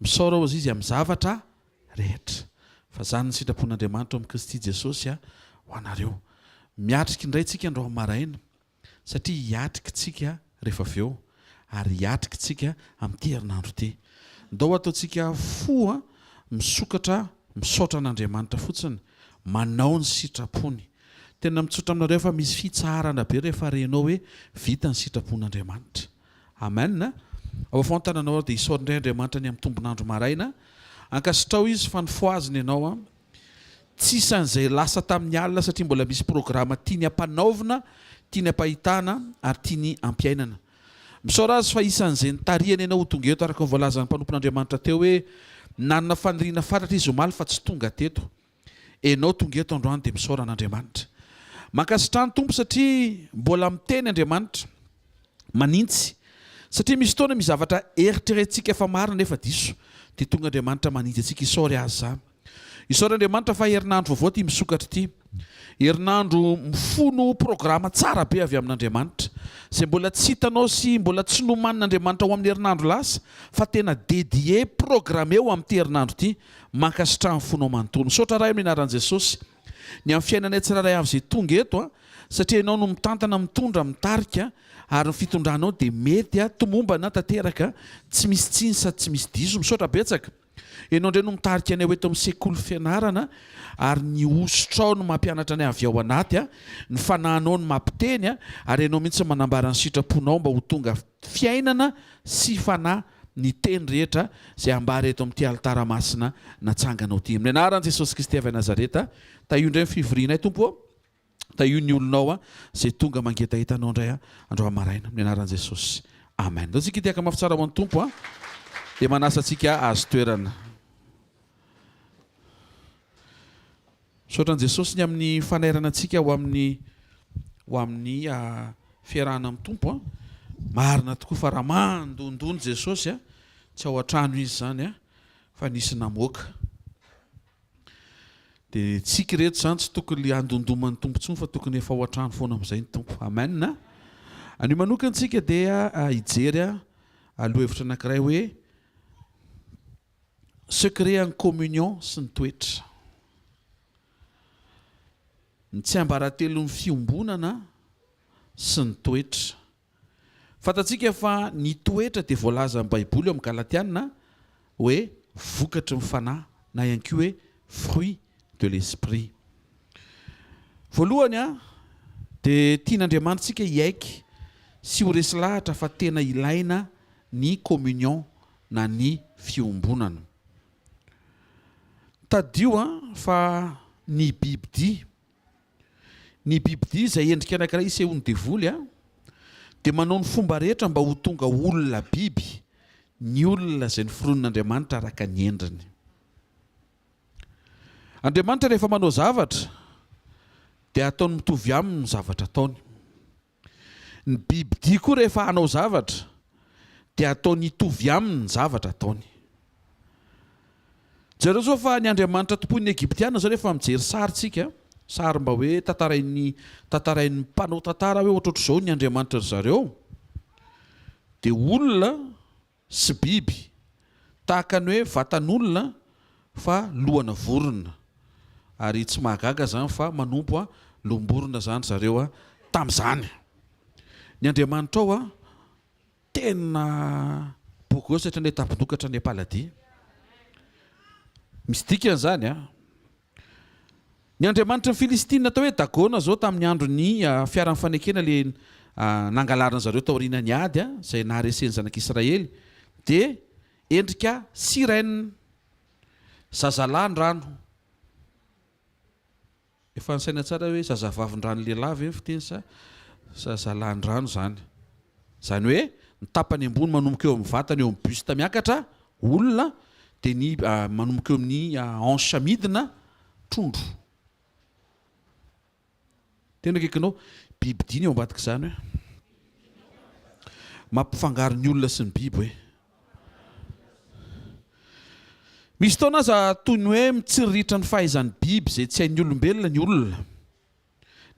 Misaora hozy izy amin'ny zavatra rehetra. Fa izany ny sitrapon'Andriamanitra ao amin'i Kristy Jesosy ho anareo. Miatrika indray tsika androany maraina, satria hiatrika tsika rehefa avy eo, ary hiatrika tsika amin'ity herinandro ity. Ndao ataontsika fo misokatra misaotra an'Andriamanitra fotsiny, manao ny sitrapony. Tena mitsotra aminareo fa misy fitsaharana be rehefa renao hoe vita ny sitrapon'Andriamanitra. Amen. Ao afoantananao aho dia isaory indray Andriamanitra ny amin'ny tombon'andro maraina. Ankasitrao Izy fa nifohazina ianao an. Tsy isan'izay lasa tamin'ny alina satria mbola misy programa tiany ampanaovina, tiany ampahitana ary tiany ampiainana. Misaora Azy fa isan'izay nitarihany ianao ho tonga eto araka ny voalazan'ny mpanompon'Andriamanitra teo hoe nanana faniriana fatratra izy omaly fa tsy tonga teto. Enao tonga eto androany dia misaora an'Andriamanitra. Mankasitraha ny Tompo satria mbola miteny Andriamanitra. Manintsy. Satria misy fotoana misy zavatra eritreretintsika fa marina nefa diso. Dia tonga Andriamanitra manintsy antsika. Isaory Azy za. Isaory Andriamanitra fa herinandro vaovao ity misokatra ity. Herinandro mifono programa tsara be avy amin'Andriamanitra. Izay mbola tsy hitanao sy mbola tsy nomanin'Andriamanitra ho amin'ny herinandro lasa fa tena dédié, programmé ho amin'ity herinandro ity. Mankasitraha ny fonao manontolo. Misaotra Ray amin'ny anaran'i Jesosy ny amin'ny fiainanay tsirairay avy izay tonga eto a, satria Ianao no mitantana, mitondra, mitarika ary ny fitondranao dia mety a, tomombana, tanteraka, tsy misy tsiny sady tsy misy diso. Misaotra betsaka. Ianao indray no mitarika anay ho eto amin'ny sekoly fianarana ary ny hosotrao no mampianatra anay avy ao anaty a, ny fanahinao no mampiteny a, ary Ianao mihitsy no manambara ny sitraponao mba ho tonga fiainana sy fanahy ny teny rehetra izay ambara eto amin'ity alitara masina natsanganao ity. Amin'ny anaran'i Jesosy Kristy avy Nazareta, tahio indray ny fivorianay, Tompo ô. Tahio ny olonao izay tonga mangetaheta Anao indray androany maraina. Amin'ny anaran'i Jesosy. Amen. Ndao tsika hitehaka mafy tsara ho an'ny Tompo a. Dia manasa antsika hahazo toerana. Misaotra an'i Jesosy ny amin'ny fanairana antsika ho amin'ny ho amin'ny fiarahana amin'ny Tompo a. Marina tokoa fa raha mandondona Jesosy a, tsy ao an-trano izy izany a, fa nisy namoaka. Dia tsika ireto izany tsy tokony handondoman'ny Tompo intsony fa tokony efa ao an-trano foana amin'izay ny Tompo. Amen. Anio manokana tsika dia hijery lohahevitra anankiray hoe Secret an'ny communion sy ny toetra. Ny tsiambaratelon'ny fiombonana sy ny toetra. Fantatsika fa ny toetra dia voalazan'ny Baiboly ao amin'ny Galatiana hoe vokatry ny fanahy na ihany koa hoe fruit de l'esprit. Voalohany dia tian'Andriamanitra isika hiaiky sy ho resy lahatra fa tena ilaina ny communion na ny fiombonana. Tadidio fa ny bibidia, ny bibidia izay endrika anankiray isehoan'ny devoly dia manao ny fomba rehetra mba ho tonga olona biby ny olona izay noforonin'Andriamanitra araka ny endriny. Andriamanitra rehefa manao zavatra dia ataony mitovy aminy ny zavatra ataony. Ny bibidia koa rehefa hanao zavatra dia ataony hitovy aminy ny zavatra ataony. Jereo zao fa ny andriamanitra tompoin'ny Egyptiana zao rehefa mijery sary tsika, sary mba hoe tantarain'ny tantarain'ny mpanao tantara hoe ohatrohatr'izao ny andriamanitra ry zareo, dia olona sy biby, tahaka ny hoe vatan'olona fa lohana vorona, ary tsy mahagaga izany fa manompo loham-borona izany ry zareo tamin'izany. Ny Andriamanitrao tena beau gosse hatrany an-tampon-doha ka hatrany am-paladia. Misy dikany izany an! Ny andriamanitry ny Filistina atao hoe Dagona izao tamin'ny andron'ny fiaran'ny fanekena ilay nangalarin'ny zareo taorian'ny ady izay naharesen'ny zanak'Israely dia endrika sirène, zazalahy ny rano. Efa nisaina tsara hoe zazavavin-drano lehilahy ve ny fiteny sa zazalahin-drano izany? Izany hoe ny tapany ambony manomboka eo amin'ny vatana eo amin'ny buste miakatra, olona, dia ny manomboka eo amin'ny hanche midina, trondro. Tena akaikinao, bibidia ny eo ambadik'izany hoe. Mampifangaro ny olona sy ny biby hoe. Misy fotoana aza toy ny hoe mitsiriritra ny fahaizan'ny biby izay tsy hain'ny olombelona ny olona.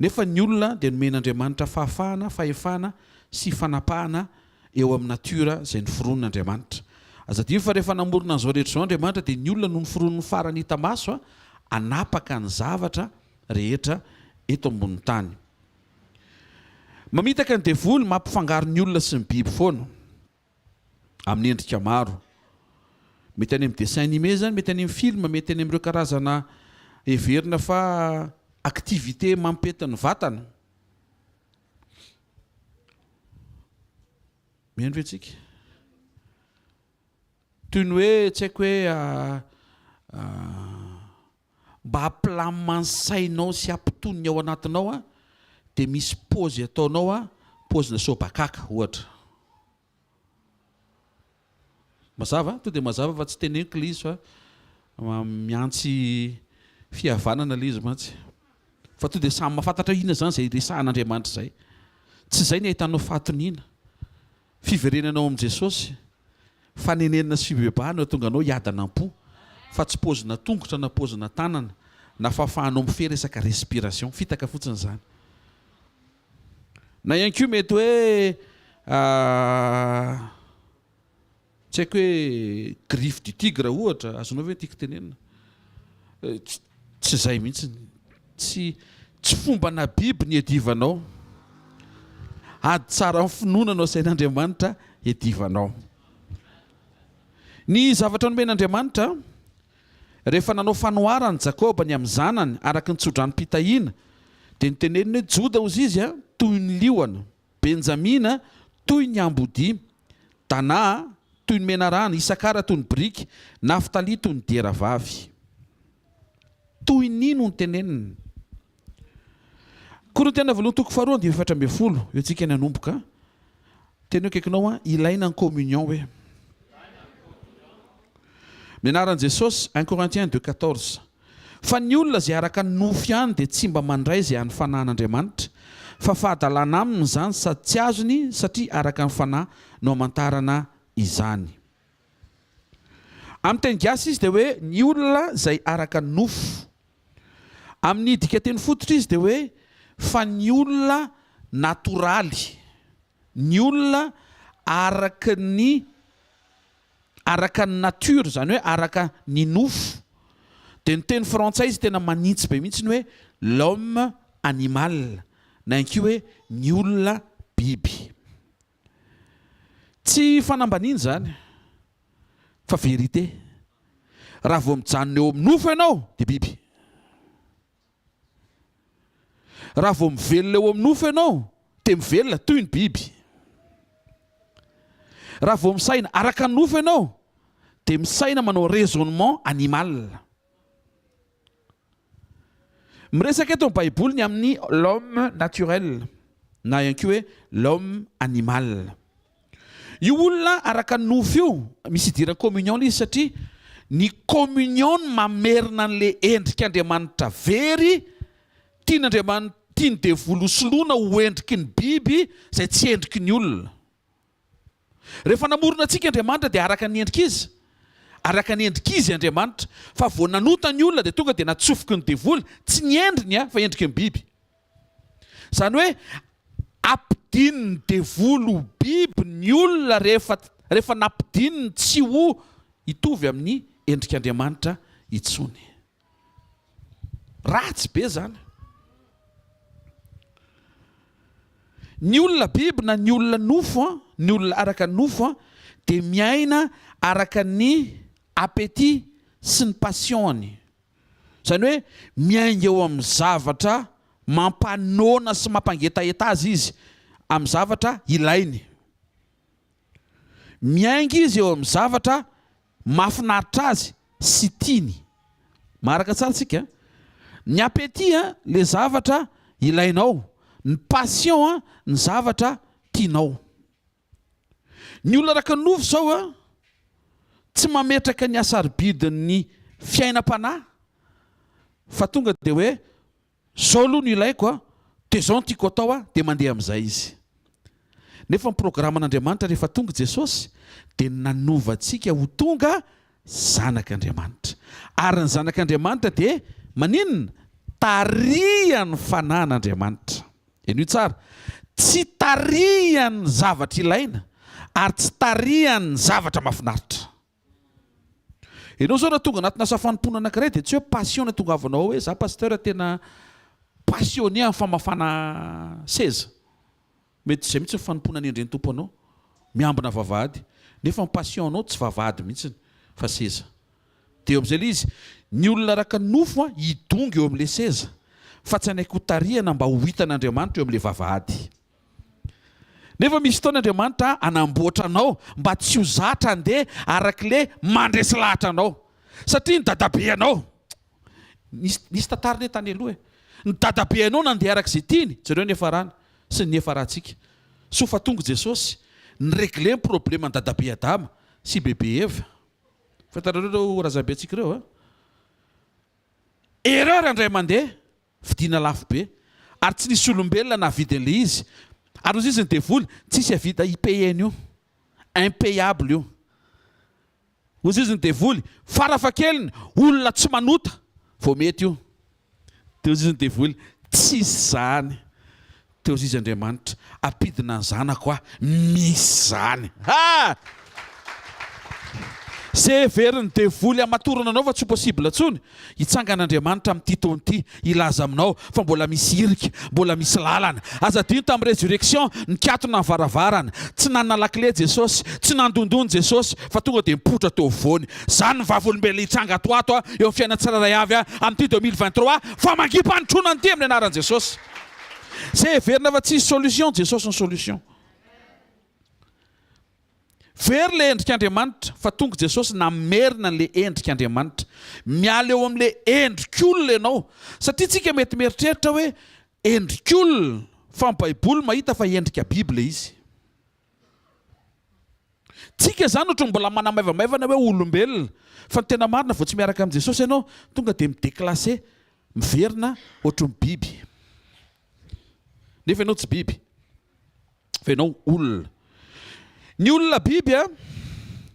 Nefa ny olona dia nomen'Andriamanitra fahafahana, fahefana sy fanapahana eo amin'ny natiora izay noforonin'Andriamanitra. Aza adino fa rehefa namorona an'izao rehetra izao Andriamanitra dia ny olona no noforoniny farany hita maso hanapaka ny zavatra rehetra eto ambonin'ny tany. Mamitaka ny devoly, mampifangaro ny olona sy ny biby foana. Amin'ny endrika maro. Mety any amin'ny dessin animé izany, mety any amin'ny film, mety any amin'ireo karazana heverina fa activité mampety ny vatana. Mihaino ve tsika? Toy ny hoe tsy haiko hoe mba hampilamina ny sainao sy hampitony ny ao anatinao a, dia misy paozy ataonao a, paozina soabakaka ohatra. Mazava? To dia mazava fa tsy teneniko ilay izy fa miantsy fihavanana ilay izy mantsy. Fa to dia samy mahafantatra inona izany izay resahan'Andriamanitra izay. Tsy izay ny ahitanao fahatoniana. Fiverenana ao amin'i Jesosy, fanenenana sy fibebahana no hahatonga anao hiadana am-po, fa tsy paozina tongotra na paozina tanana, na fahafahanao mifehy resaka respiration. Fitaka fotsiny izany. Na ihany koa mety hoe tsy haiko hoe griffe du tigre ohatra, azonao ve ny tiako tenenina? Tsy izay mihitsy. Tsy tsy fombana biby ny iadivanao. Ady tsara amin'ny finoana no asain'Andriamanitra iadivanao. Ny zavatra nomen'Andriamanitra, rehefa nanao fanoharana Jakoba ny amin'ny zanany araka ny tsodranom-pitahiana, dia noteneniny hoe Joda hozy izy toy ny liona. Benjamina toy ny ambodia, Danà toy ny menarana, Isakara toy ny biriky, Naftalia toy ny diera vavy. Toy ny no noteneniny. Korintiana voalohany toko faharoa andininy 14, eo tsika ny hanomboka. Teny eo akaikinao an, ilaina ny communion hoe. Ny anaran'i Jesosy, un Corinthiens 2, 14. Fa ny olona izay araka ny nofo ihany dia tsy mba mandray izay an'ny Fanahin'Andriamanitra, fa fahadalana aminy izany sady tsy azony satria araka ny Fanahy no amantarana izany. Amin'ny teny gasy izy dia hoe ny olona izay araka ny nofo. Amin'ny dikateny fototra izy dia hoe fa ny olona natoraly, ny olona araka ny araka ny nature, izany hoe araka ny nofo, dia ny teny frantsay izy tena manintsy be mihitsy ny hoe l'homme animal na ihany koa hoe ny olona biby. Tsy fanambaniana izany fa vérité. Raha vao mijanona eo amin'ny nofo ianao dia biby. Raha vao mivelona eo amin'ny nofo ianao dia mivelona toy ny biby. Raha vao misaina araka ny nofo ianao dia misaina manao raisonnement animal. Miresaka eto ny Baiboly ny amin'ny l'homme naturel na ihany koa hoe l'homme animal. Io olona araka ny nofo io, misy idiran'ny communion ilay izy satria ny communion no mamerina an'ilay endrik'Andriamanitra very, tian'Andriamanitra, tian'ny devoly ho soloina ho endriky ny biby izay tsy endriky ny olona. Rehefa namorona antsika Andriamanitra dia araka ny endrik'iza? Araka ny endrik'izy Andriamanitra. Fa vao nanota ny olona dia tonga dia natsofoky ny devoly, tsy ny endriny fa endriky ny biby. Izany hoe ampidinin'ny devoly ho biby ny olona rehefa rehefa nampidininy tsy ho hitovy amin'ny endrik'Andriamanitra intsony. Ratsy be izany. Ny olona biby na ny olona nofo, ny olona araka ny nofo dia miaina araka ny appétit sy ny passion-ny. Izany hoe miainga eo amin'ny zavatra mampanoana sy mampangetaheta azy izy, amin'ny zavatra ilainy. Miainga izy eo amin'ny zavatra mahafinaritra azy sy tiany. Maharaka tsara tsika? Ny appétit le zavatra ilainao, ny passion ny zavatra tianao. Ny olona araka ny nofo izao a, tsy mametraka ny hasarobidin'ny fiainam-panahy fa tonga dia hoe izao aloha no ilaiko a, dia izao no tiako atao a, dia mandeha amin'izay izy. Nefa ny programan'Andriamanitra rehefa tonga Jesosy dia nanova antsika ho tonga zanak'Andriamanitra. Ary ny zanak'Andriamanitra dia maninona? Tarihan'ny fanahin'Andriamanitra. Henoy tsara, tsy tarihan'ny zavatra ilaina ary tsy tarihan'ny zavatra mahafinaritra. Ianao zao raha tonga anatina asa fanompoana anankiray dia tsy hoe passion no atongavanao ao hoe za pasteur tena passionné amin'ny famafana seza. Mety tsy izay mihitsy ny fanompoana anendren'ny Tompo anao. Miambina vavahady. Nefa ny passion anao tsy vavahady mihitsy fa seza. Dia eo amin'izay ilay izy, ny olona araka ny nofo an, hidongy eo amin'ilay seza, fa tsy hanaiky hotarihana mba ho hitan'Andriamanitra eo amin'ilay vavahady. Nefa misy fotoana Andriamanitra hanamboatra anao mba tsy ho zatra handeha arak'ilay mandresy lahatra anao. Satria ny dadabe anao, nisy, nisy tantara anie tany aloha e, ny dadabe anao nandeha arak'izay tiany, jereo ny niafarany sy ny niafarantsika. Soa fa tonga Jesosy, ni-regler ny probleman'i dadabe Adama sy bebe Eva. Fantatrareo ireo razambe antsika ireo a! Erreur indray mandeha, vidiana lafo be, ary tsy nisy olombelona nahavidy an'ilay izy, ary hozy izy ny devoly, tsisy hahavita hi-payer an'io, impayable io. Hozy izy ny devoly, farafahakeliny olona tsy manota vao mety io. Teo izy ny devoly, tsisy izany. Teo izy Andriamanitra, ampidina ny zanako aho, misy izany. Ha! Ze heverin'ny devoly hamatorana anao fa tsy ho possible intsony, hitsangana Andriamanitra amin'ity taona ity hilaza aminao fa mbola misy irika, mbola misy lalana. Aza adino tamin'ny résurrection, nikatona ny varavarana, tsy nanana lakile Jesosy, tsy nandondona Jesosy fa tonga dia nipoitra teo afovoany. Zany ny vavolombelona hitranga ato ato eo amin'ny fiainan'ny tsirairay avy amin'ity 2023 famangiam-panotroana ity amin'ny anaran'i Jesosy. Zay heverina fa tsisy solution, Jesosy ny solution. Very le endrik'Andriamanitra fa tonga Jesosy namerina an'le endrik'Andriamanitra. Miala eo amin'le endrik'olona ianao. Satria tsika mety mieritreritra hoe endrik'olona fa ny baiboly mahita fa endrika biby le izy. Tsika zany ohatran'ny mbola manamaivamaivana hoe olombelona fa ny tena marina vao tsy miaraka amin'i Jesosy ianao tonga dia mi-declasser, miverina ohatran'ny biby. Nefa ianao tsy biby fa ianao olona. Ny olona biby a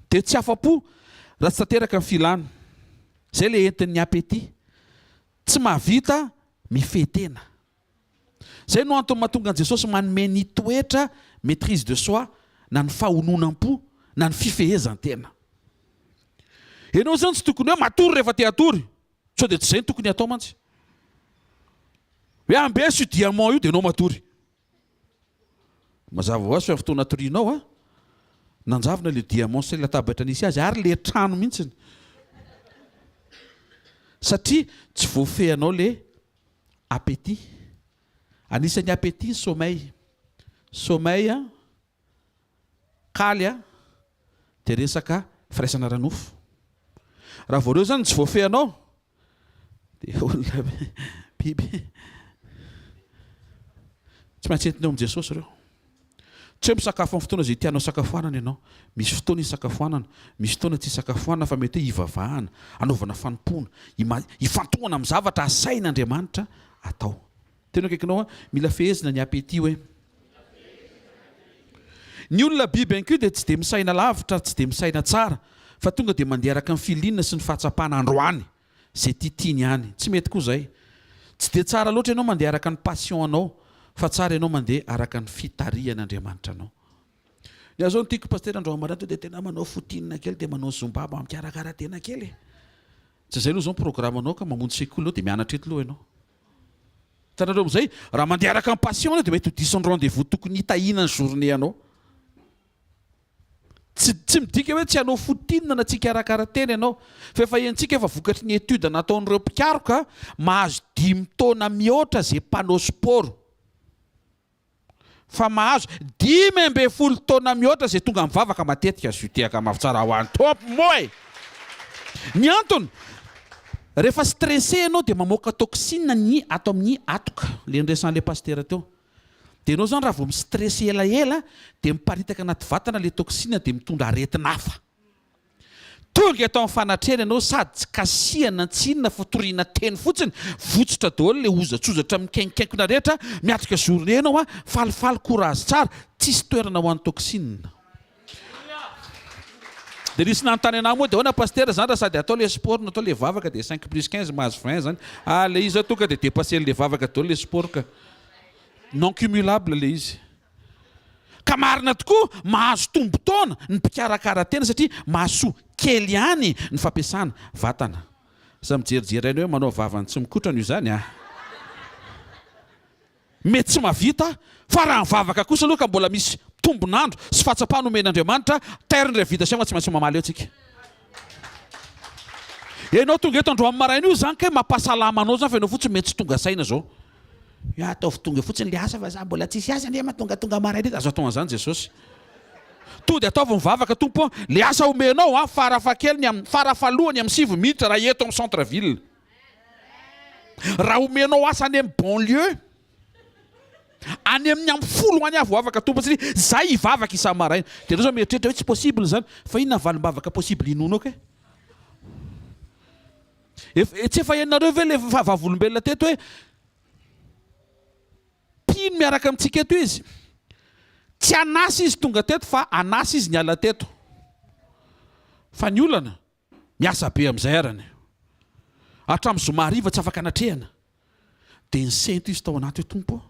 dia tsy afa-po raha tsy tanteraka ny filany. Zay le entin'ny appétit. Tsy mahavita mifehy tena. Izay no antony mahatonga an'i Jesosy manome ny toetra maitrise de soi na ny fahononam-po na ny fifehezan-tena. Ianao izany tsy tokony hoe matory rehefa te hatory, sao dia tsy izay no tokony hatao mantsy. Hoe ambeso io diamant io dia ianao matory. Mazava ho azy fa fotoana atorianao a, nanjavona le diamant sy latabatra nisy azy ary le trano mihitsiny. Satria tsy voafehinao le Appétit. Anisan'ny appétit ny sommeil. Sommeil a, kaly a, dia resaka firaisana ara-nofo. Raha vao ireo izany tsy voafehinao dia olona biby. Tsy maintsy entina eo amin'i Jesosy ireo. Tsy hoe misakafo amin'ny fotoana izay tianao sakafoanana ianao. Misy fotoana isakafoanana, misy fotoana tsy isakafoanana fa mety hoe hivavahana, hanaovana fanompoana, hifantohana amin'ny zavatra asain'Andriamanitra atao. Tena akaikinao an, mila fehezina ny appétit hoe. Ny olona biby ihany koa dia tsy dia misaina lavitra ary tsy dia misaina tsara fa tonga dia mandeha araka ny feeling sy ny fahatsapana androany. Zay tia tiany ihany. Tsy mety koa zay. Tsy dia tsara loatra ianao mandeha araka ny passion anao fa tsara ianao mandeha araka ny fitarihan' Andriamanitra anao. Ny ahy zao ny tiako Pasitera androany maraina tonga dia tena manao footing kely dia manao zumba mba mikarakara tena kely e. Tsy zay aloha zao ny programme anao ka mamonjy sekoly aloha dia mianatra eto aloha ianao. Hitanareo amin'izay, raha mandeha araka ny passion ianao dia mety ho diso ny rendez-vous tokony hitahiana ny journée anao. Tsy tsy midika hoe tsy hanao footing na tsy hikarakara tena ianao, fa efa henontsika fa vokatry ny étude nataon'ireo mpikaroka, mahazo dimy taona mihoatra ze mpanao sport, fa mahazo 15 taona mihoatra ze tonga mivavaka matetika, zio mafy tsara ho an'ny Tompo moa e! Ny antony, rehefa stressé ianao dia mamoaka toxine ny ato amin'ny atoka, le niresahan'le pasitera teo. Dia ianao izany raha vao mi-stress elaela dia miparitaka anaty vatana ilay toxine dia mitondra aretina hafa. Tonga eto amin'ny fanatrehana ianao sady tsy kasihana tsy inona fa toriana teny fotsiny, votsotra daholo ilay hozatsozatra mikainkaikona rehetra, miatrika journée ianao an, falifaly courage tsara, tsisy toerana ho an'ny toxine. Dia nisy nanontany anah moa dia ahoana pasitera zany raha sady atao le sport no atao le vavaka dia cinq plus 15 mahazo 20 zany. Ah le izy zao tonga dia depasser le vavaka daholo le sport ka. Non cumulable le izy. Ka marina tokoa, mahazo tombon-taona ny mpikarakara tena satria mahasoa kely ihany ny fampiasana vatana. Aza mijerijery aina hoe manao vavany tsy mikotrana io izany a! Mety tsy mahavita fa raha mivavaka kosa aloha ka mbola misy tombon'andro sy fahatsapana omen'Andriamanitra, tairo ny revitation fa tsy maintsy mamaly eo tsika. Ianao tonga eto androany maraina io zany kay mampahasalama anao zany fa ianao fotsiny mety tsy tonga saina zao. Hoe ataovy tonga eo fotsiny le asa fa za mbola tsisy asa nefa tongatonga maraina eto. Aza atao an'izany Jesosy. To dia ataovy mivavaka Tompo o, le asa omenao an farafahakeliny amin'ny farafahalohany amin'ny sivy minitra raha eto amin'ny centre ville. Raha omenao asa any amin'ny banlieue, any amin'ny amin'ny folo any aho vao afaka Tompo satria zay hivavaka isa-maraina. Dia ianao zao mieritreritra hoe tsy possible izany, fa inona ny valim-bavaka possible inoanao kay? Efa, tsy efa henonareo ve le vavolombelona teto hoe mpino miaraka amintsika eto izy? Tsy an'asa izy tonga teto fa an'asa izy niala teto. Fa ny olana, Miasa be amin'izay arany. Hatramin'ny zoma hariva tsy afaka natrehana. Dia nisento izy tao anaty hoe Tompo ô,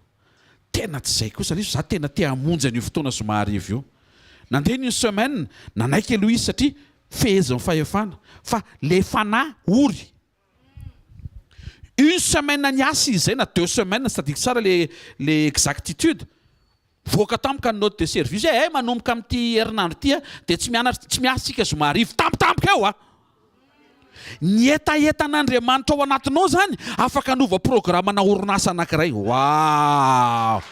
tena tsy izay kosa lesy, za tena te hamonjy an'io fotoana zoma hariva io. Nandeha ny une semaine, nanaiky aloha izy satria fehezin'ny fahefana. Fa le fanahy ory. Une semaine niasa izy zay na deux semaines, tsy tadidiko tsara le le exactitude. Voaka tampoka ny note de service hoe eh manomboka amin'ity herinandro ity dia tsy mianatra tsy miasa isika zoma hariva. Tampotampoka eo a! Ny hetahetan'Andriamanitra ao anatinao zany afaka hanova programme-na orinasa anankiray. Waouh!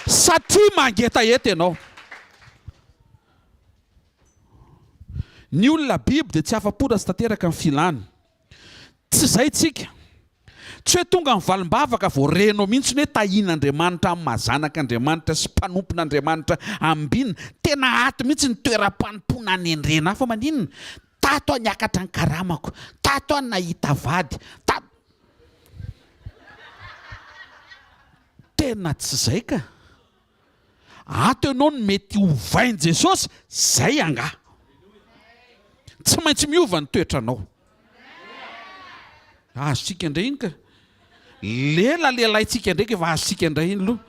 Satria mangetaheta ianao. Ny olona biby dia tsy afa-po raha tsy tanteraka ny filany. Tsy izay tsika. Tsy hoe tonga ny valim-bavaka vao renao mihitsy ny hoe tahian'Andriamanitra amin'ny maha zanak'Andriamanitra sy mpanompon'Andriamanitra ambinina. Tena ato mihitsy ny toeram-panompoana anendrena ahy fa maninona? Tato aho niakatra ny karamako, tato aho nahita vady, tato. Tena tsy izay ka. Ato ianao no mety hovain'i Jesosy, zay angaha. Tsy maintsy miova ny toetranao. Azontsika indray iny ka. Lela lelaintsika indray ka efa azontsika indray iny loha.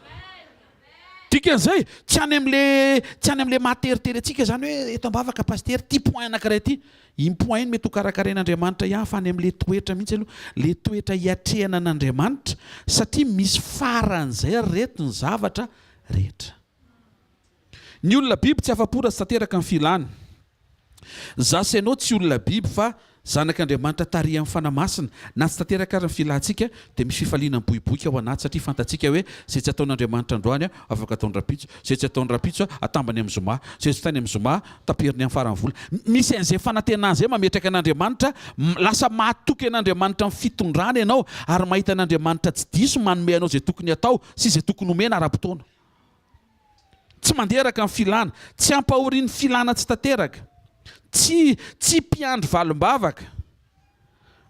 Dikan'izay, tsy any amin'le tsy any amin'le mahateritery antsika izany hoe eto am-bavaka pasitera, ity point anankiray ity. Iny point iny mety ho karakarain'Andriamanitra ihany fa any amin'ilay toetra mihitsy aloha, ilay toetra hiatrehana an'Andriamanitra satria misy faran'izay ry reto ny zavatra rehetra. Ny olona biby tsy afa-po raha tsy tanteraka ny filany. Za sy ianao tsy olona biby fa zanak'Andriamanitra tarihan'ny Fanahy Masina, na tsy tanteraka ary ny filantsika dia misy fifaliana miboiboika ao anaty satria fantatsika hoe izay tsy ataon'Andriamanitra androany afaka ataony rahampitso, izay tsy ataony rahampitso atambany amin'ny zoma, izay tsy ataony amin'ny zoma taperiny amin'ny faran'ny volana. Misy an'izay fanantenana izay mametraka an'Andriamanitra, lasa mahatoky an'Andriamanitra amin'ny fitondrana ianao ary mahita an'Andriamanitra tsy diso manome anao izay tokony hatao sy izay tokony homena ara-potoana. Tsy mandeha araka ny filana, tsy ampahorian'ny filana tsy tanteraka, tsy tsy mpiandry valim-bavaka.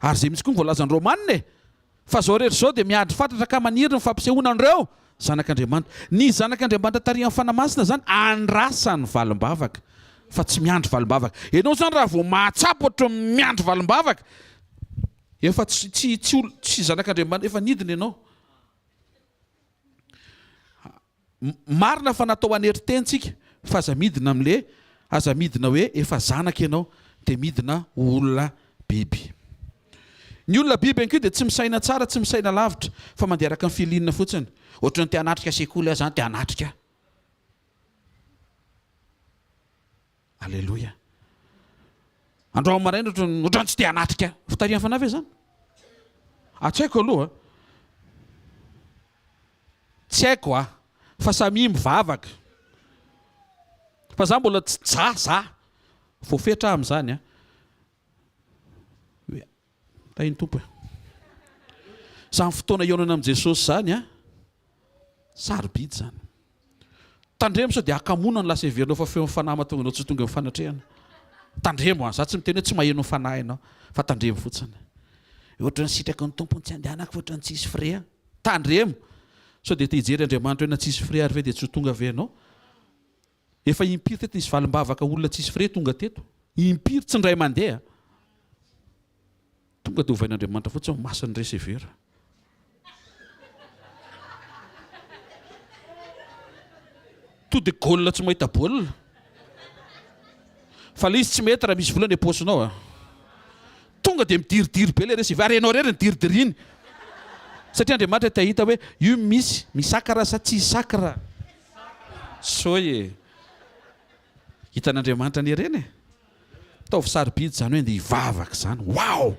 Ary izay mihitsy koa no voalazan'ny Romana e! Fa izao rehetra izao dia miadry fatratra ka maniry ny fampisehoana an'ireo zanak'Andriamanitra. Ny zanak'Andriamanitra tarihan'ny Fanahy Masina izany andrasany valim-bavaka fa tsy miandry valim-bavaka. Ianao izany raha vao mahatsapa ohatran'ny miandry valim-bavaka, efa tsy tsy tsy tsy zanak'Andriamanitra, efa nidina ianao. Marina fa natao hanery tena tsika fa aza midina amle aza midina hoe efa zanaka ianao de midina ho olona biby. Ny olona biby ihany koa dia tsy misaina tsara tsy misaina lavitra fa mandeha araka ny feeling fotsiny. Ohatran'ny te hanatrika sekoly aho zany te hanatrika. Aleloia. Androany maraina ohatran'ny ohatran'ny tsy te hanatrika. Fitarihan'ny fanahy ve izany? Ah, tsy haiko aloha. Tsy haiko ah. Fa samia mivavaka. Fa za mbola tsy za za. Voafetra aho amin'izany ah. Tahin'ny Tompo e. Izany fotoana hihaonana amin'i Jesosy izany a, sarobidy izany. Tandremo sao dia hakamoana no lasa heverinao fa feon'ny fanahy mahatonga anao tsy ho tonga amin'ny fanatrehana. Tandremo an, za tsy miteny hoe tsy maheno ny fanahy ianao, fa tandremo fotsiny. Ohatran'ny sitraky ny Tompo ny tsy andehanako fa ohatran'ny tsisy frais. Tandremo sao dia te hijery Andriamanitra hoe na tsisy frais ary ve dia tsy ho tonga ve ianao. Efa impiry teto nisy valim-bavaka olona tsisy frais tonga teto. Impiry, tsy indray mandeha. Tonga dia ovain'Andriamanitra fotsiny ao masin'ny receveur. To de goal tsy mahita baolina. Fa le izy tsy mety raha misy vola any am-paosinao a. Tonga dia midiridiry be le receveur ary ianao irery no diridiriny. Satria Andriamanitra te hahita hoe io misy misacre sa tsy sacre. Soy e. Hitan'Andriamanitra anie ireny e. Ataovy sarobidy izany hoe andeha hivavaka izany. Wow!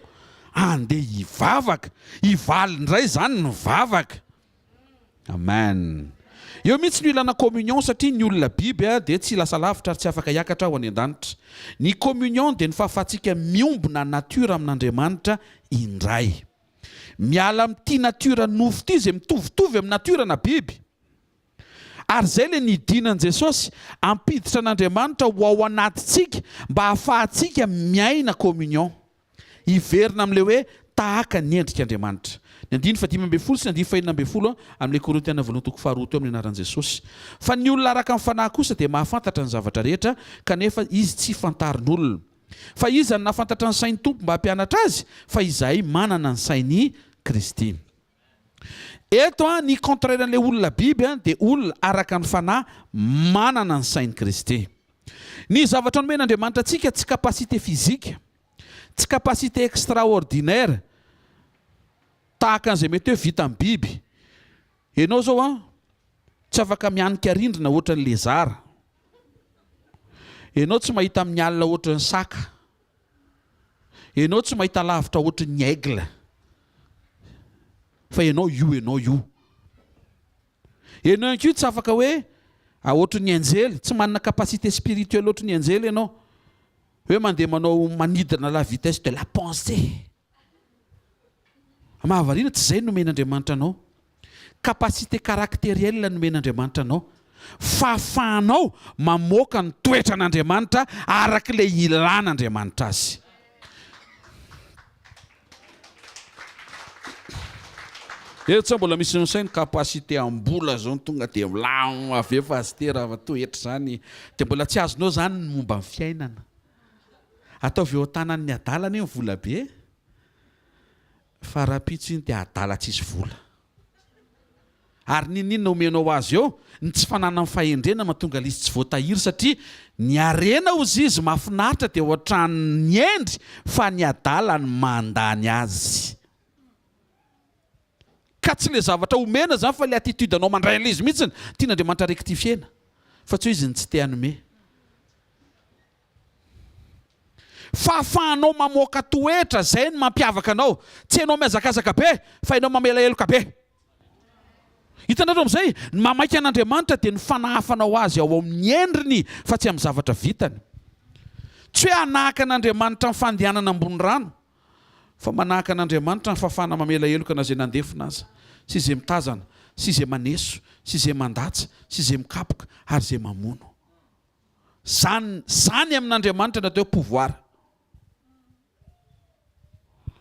Andeha hivavaka. Hivaly indray izany ny vavaka. Amen. Eo mihitsy no ilana communion satria ny olona biby dia tsy lasa lavitra ary tsy afaka hiakatra ho any an-danitra. Ny communion dia ny fahafahantsika miombona nature amin'Andriamanitra indray. Miala amin'ity nature nofo ity izay mitovitovy amin'ny nature na biby. Ary izay ilay nidinan'i Jesosy hampiditra an'Andriamanitra ho ao anatintsika mba hahafahantsika miaina communion. Hiverina amin'ilay hoe tahaka ny endrik'Andriamanitra. Ny andininy fahadimy ambin'ny folo sy ny andininy fahenina ambin'ny folo amin'ilay Korintiana voalohany toko faharoa teo amin'ny anaran'i Jesosy. Fa ny olona araka ny fanahy kosa dia mahafantatra ny zavatra rehetra, kanefa izy tsy fantarin'olona. Fa iza no nahafantatra ny sain'ny Tompo mba hampianatra azy? Fa izahay manana ny sain'i Kristy. Eto ny contraire an'ilay olona biby dia olona araka ny fanahy manana ny sain'i Kristy. Ny zavatra nomen'Andriamanitra antsika tsy capacité physique, tsy capacité extraordinaire tahaka an'izay mety hoe vitan'ny biby. Ianao izao an, tsy afaka mihanika rindrina ohatran'ny lézard. Ianao tsy mahita amin'ny alina ohatran'ny saka. Ianao tsy mahita lavitra ohatry ny aigle. Fa ianao io ianao io. Ianao ihany koa tsy afaka hoe ohatry ny anjely, tsy manana capacité spirituelle ohatry ny anjely ianao. Hoe mandeha manao manidina la vitesse de la pensée. Mahavariana, tsy izay no nomen'Andriamanitra anao. Capacité caractérielle nomen'Andriamanitra anao. Fahafahanao mamoaka ny toetran'Andriamanitra araka ilay ilan'Andriamanitra azy. Eto sao mbola misy misaina capacité am-bola zao no tonga dia milam avy eo pasitera fa toetra izany dia mbola tsy azonao izany ny momba ny fiainana. Ataovy eo an-tanan'ny adala anie ny vola be e. Fa rahampitso iny dia adala tsisy vola. Ary n'inon'inona omenao azy eo, ny tsy fananany fahendrena mahatonga ilay izy tsy voatahiry satria ny harena hozy izy mahafinaritra dia ohatran'ny hendry fa ny adala no mandany azy. Ka tsy ilay zavatra omena izany fa ilay attitude anao mandray an'ilay izy mihitsy no tian'Andriamanitra rectifier-na fa tsy hoe izy no tsy te hanome. Fahafahanao mamoaka toetra, izay no mampiavaka anao. Tsy ianao mihazakazaka be, fa ianao mamela heloka be. Hitanareo amin'izay, ny mahamaika an'Andriamanitra dia ny fanahafanao Azy ao amin'ny endriny fa tsy amin'ny zavatra vitany. Tsy hoe hanahaka an'Andriamanitra amin'ny fandehanana ambony rano, fa manahaka an'Andriamanitra amin'ny fahafahana mamela heloka na izay nandefona aza, sy izay mitazana, sy izay maneso, sy izay mandatsa, sy izay mikapoka, ary izay mamono. Zany zany amin'Andriamanitra ny atao hoe pouvoir.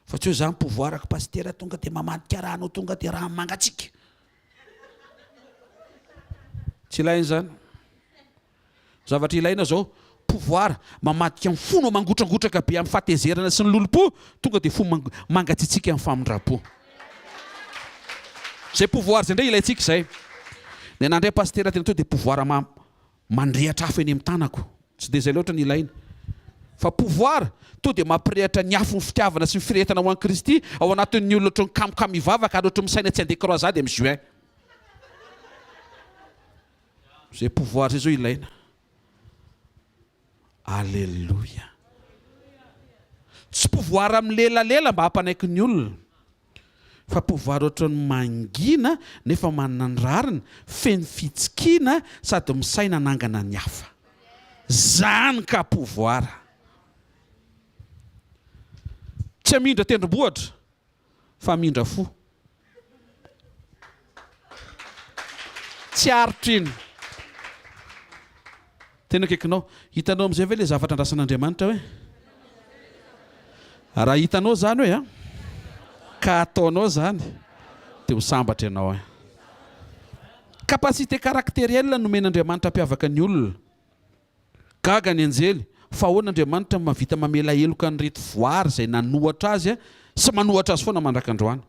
Fa tsy hoe zany pouvoir-ko pasitera tonga dia mamadika rano tonga dia rano mangatsiaka. Tsy ilaina izany. Zavatra ilaina zao pouvoir mamadika ny fonao mangotrangotraka be amin'ny fahatezerana sy ny lolompo tonga dia fo mangatsiatsiaka amin'ny famindram-po. Zay pouvoir zay indray ilaintsika izay. Ny anah indray pasitera tena tonga dia pouvoir ma Mandrehatra afo eny amin'ny tanako. Tsy dia izay loatra ny ilaina. Fa pouvoir, to dia mampirehatra ny afon'ny fitiavana sy ny firehetana ho an'i Kristy ao anatin'ny olona ohatran'ny kamokamo hivavaka ary ohatran'ny misaina tsy handeha croisade amin'ny juin. Izay pouvoir izay izao ilaina. Aleloia. Tsy pouvoir milelalela mba hampanaiky ny olona. Fa pouvoir ohatran'ny mangina nefa manana ny rariny, feno fitsikiana sady misaina hanangana ny hafa. Zany ka pouvoir. Tsy hamindra tendrombohitra fa hamindra fo. Tsy aritra iny. Tena akaikinao. Hitanao amin'izay ve ilay zavatra andrasan'Andriamanitra hoe? Raha hitanao izany hoe an, ka ataonao izany, dia ho sambatra ianao an. Capacité caractérielle nomen'Andriamanitra hampiavaka ny olona. Gaga ny anjely, fa ahoana Andriamanitra no mahavita mamela heloka an'ireto voary izay nanohatra azy sy manohatra azy foana mandrak'androany.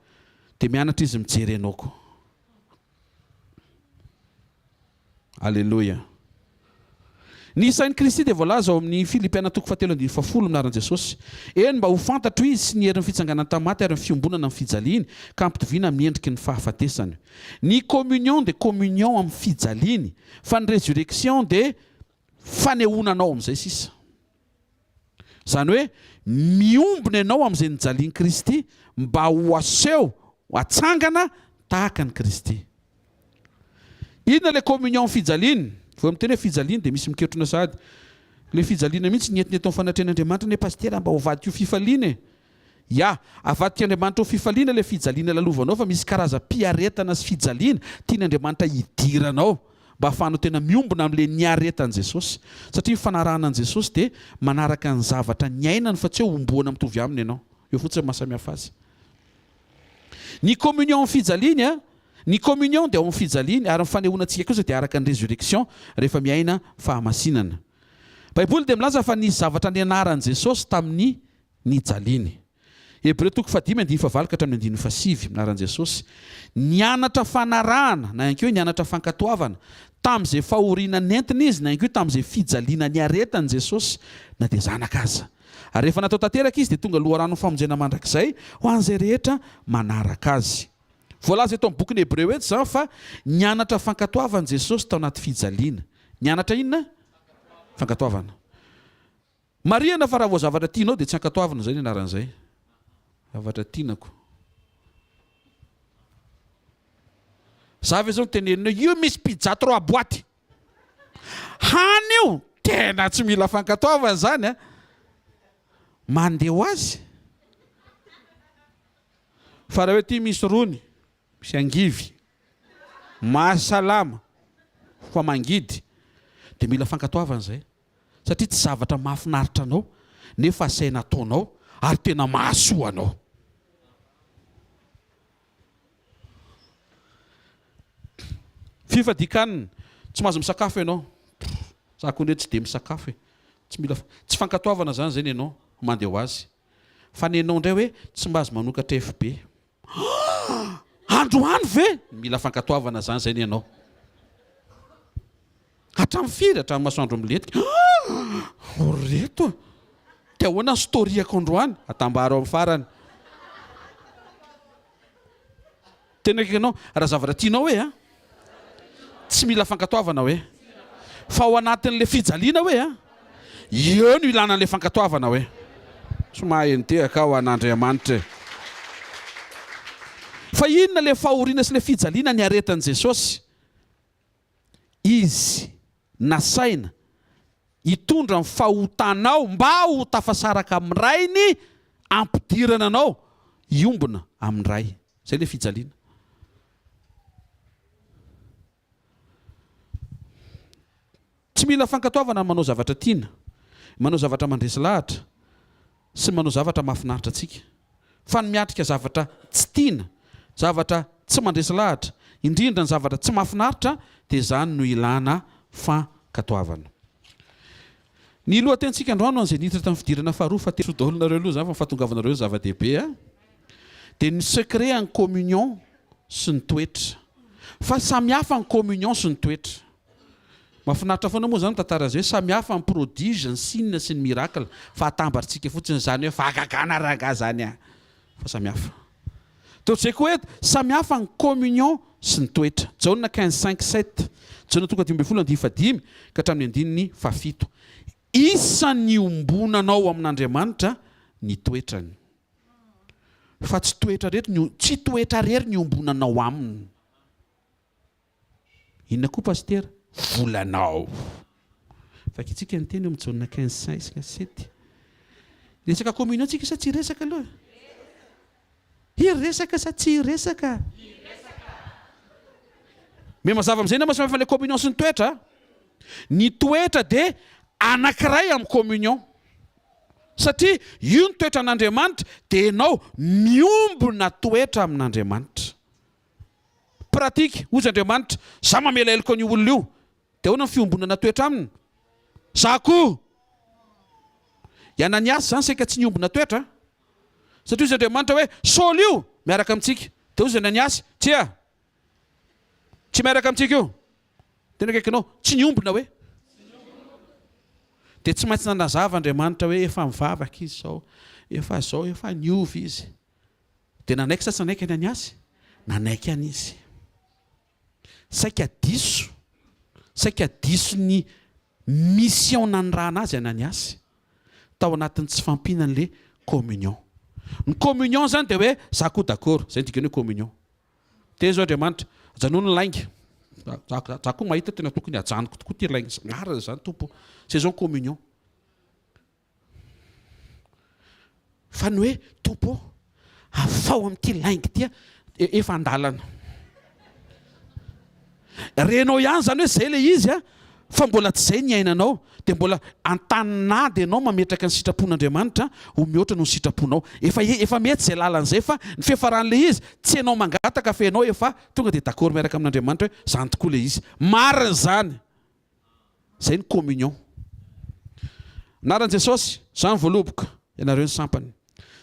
Dia mianatra izy mijery anao koa. Aleloia. Ny sain'i Kristy dia voalaza ao amin'ny Filipiana toko fahatelo andininy fahafolo amin'ny anaran'i Jesosy. Eny, mba ho fantatro Izy sy ny herin'ny fitsanganany tamin'ny maty ary ny fiombonana amin'ny fijaliany, ka hampitoviana amin'ny endriky ny fahafatesany. Ny communion dia communion amin'ny fijaliany, fa ny résurrection dia fanehoana anao amin'izay sisa. Izany hoe miombona ianao amin'izay nijalian'i Kristy mba ho aseho, hatsangana tahaka an'i Kristy. Inona ilay communion fijaliana? Vao miteny hoe fijaliana dia misy miketrona sahady. Ilay fijaliana mihitsy ny entina eto amin'ny fanatrehan'Andriamanitra anie Pasitera mba ho avadika ho fifaliana e! Ya, avadik'Andriamanitra ho fifaliana ilay fijaliana lalovanao fa misy karazam-piaretana sy fijaliana tian'Andriamanitra hidiranao mba hahafahanao tena miombona amin'ilay niaretan'i Jesosy. Satria ny fanarahana an'i Jesosy dia manaraka ny zavatra niainany fa tsy hoe homboana mitovy aminy ianao. Eo fotsiny no mahasamihafa azy. Ny communion amin'ny fijaliany a, ny communion dia ao amin'ny fijaliany ary ny fanehoana antsika kosa dia araka ny résurrection rehefa miaina fahamasinana. Baiboly dia milaza fa nisy zavatra nianaran'i Jesosy tamin'ny nijaliany. Hebreo toko fahadimy andininy fahavalo ka hatramin'ny andininy fahasivy, amin'ny anaran'i Jesosy. Nianatra fanarahana na ihany koa hoe nianatra fankatoavana tamin'izay fahoriana nentiny izy na ihany koa tamin'izay fijaliana niaretany Jesosy na dia zanaka aza. Ary rehefa natao tanteraka izy dia tonga loharanon'ny famonjena mandrakizay ho an'izay rehetra manaraka azy. Voalaza eto amin'ny bokin'ny Hebreo eto izany fa nianatra fankatoavana Jesosy tao anaty fijaliana. Nianatra inona? Fankatoavana. Marihana fa raha vao zavatra tianao dia tsy ankatoavina izay ny anaran'izay. Zavatra tianako. Za ve zao no tenenina hoe io misy pizza trois boîtes. Hany io! Tena tsy mila fankatoavana izany a! Mandeha ho azy. Fa raha hoe ity misy rony, misy angivy, mahasalama fa mangidy, dia mila fankatoavana izay. Satria tsy zavatra mahafinaritra anao nefa asaina ataonao ary tena mahasoa anao. Fifadian-kanina, tsy mahazo misakafo ianao. Za koa ndray tsy dia misakafo e. Tsy mila, tsy fankatoavana zany zay nenao, mandeha ho azy. Fa nenao ndray hoe tsy mahazo manokatra FB. Androany ve? Mila fankatoavana zany zay nenao. Hatramin'ny firy? Hatramin'ny masoandro milentika. Oh reto a! Dia ahoana ny story-ako androany? Atambaro amin'ny farany. Tena akaiky anao. Raha zavatra tianao hoe a! Tsy mila fankatoavana hoe. Fa ao anatin'ilay fijaliana hoe a! Eo no ilana an'ilay fankatoavana hoe. Tsy mahay nitehaka aho an'Andriamanitra e! Fa inona ilay fahoriana sy ilay fijaliana niaretan'i Jesosy? Izy nasaina hitondra ny fahotanao mba ho tafasaraka amin'ny Rainy ampidirana anao hiombona amin'ny Ray. Izay ilay fijaliana. Tsy mila fankatoavana ny manao zavatra tiana, manao zavatra mandresy lahatra sy manao zavatra mahafinaritra antsika. Fa ny miatrika zavatra tsy tiana, zavatra tsy mandresy lahatra, indrindra ny zavatra tsy mahafinaritra dia izany no ilana fankatoavana. Ny lohatenintsika androany ho an'izay niditra tamin'ny fidirana faharoa fa te-ho daholo nareo aloha izany fa ny fahatongavanareo no zava-dehibe a! Dia ny secret an'ny communion sy ny toetra. Fa samihafa ny communion sy ny toetra. Mahafinaritra foana moa izany mitantara an'izay hoe samy hafa ny prodige, ny signe sy ny miracle fa atambatritsika fotsiny izany hoe fahagagana rangahy izany an! Fa samy hafa. Toa izay koa eto, samy hafa ny communion sy ny toetra. Jaona 15 5 7, Jaona toko 15 andininy fahadimy ka hatramin'ny andininy fahafito. Isan'ny iombonanao amin'Andriamanitra ny toetrany. Fa tsy toetra rery ny tsy toetra rery ny iombonanao aminy. Inona koa Pasitera? Volanao. Vakintsika ny teny eo amin'ny Jaona 15 6 7. Hiresaka communion tsika sa tsy hiresaka aloha? Hiresaka sa tsy hiresaka? Me mazava amin'izay nama samihafa ilay communion sy ny toetra. Ny toetra dia anankiray amin'ny communion. Satria io ny toetran'Andriamanitra dia ianao miombona toetra amin'Andriamanitra. Pratique, hozy Andriamanitra, za mamela heloka an'io olona io, dia ahoana ny fiombonana toetra aminy? Za koa! I Ananiasy izany saika tsy niombona toetra, satria hozy Andriamanitra hoe, Saoly io miaraka amintsika, dia hozy Ananiasy, tsia, tsy miaraka amintsika io, tena akaikinao, tsy niombona hoe? Dia tsy maintsy nanazava Andriamanitra hoe efa mivavaka izy izao, efa izao, efa niova izy. Dia nanaiky sa tsy nanaiky Ananiasy? Nanaiky ihany izy. Saika diso, saika diso ny mission nanirahana azy Ananiasy, tao anatin'ny tsy fahampiana an'le communion. Ny communion zany dia hoe za koa d'accord, zay ny dikan'ny hoe communion. Teny zao Andriamanitra, ajanony ny lainga. Za, za koa mahita tena tokony hajanoko tokoa ty lainga, marina zany Tompo. Zay zao ny communion. Fa ny hoe Tompo ô, afaho amin'ity lainga ity aho, efa an-dalana. Renao ihany izany hoe izay ilay izy a, fa mbola tsy izay ny iainanao, dia mbola an-tanin'ady ianao mametraka ny sitrapon'Andriamanitra ho mihoatra noho ny sitraponao. Efa efa mety izay lalana izay fa ny fiafaran'ilay izy, tsy ianao mangataka fa ianao efa tonga dia d'accord miaraka amin'Andriamanitra hoe izany tokoa ilay izy. Marina izany! Zay ny communion. Anaran'i Jesosy, Izaho ny voaloboka, ianareo ny sampany.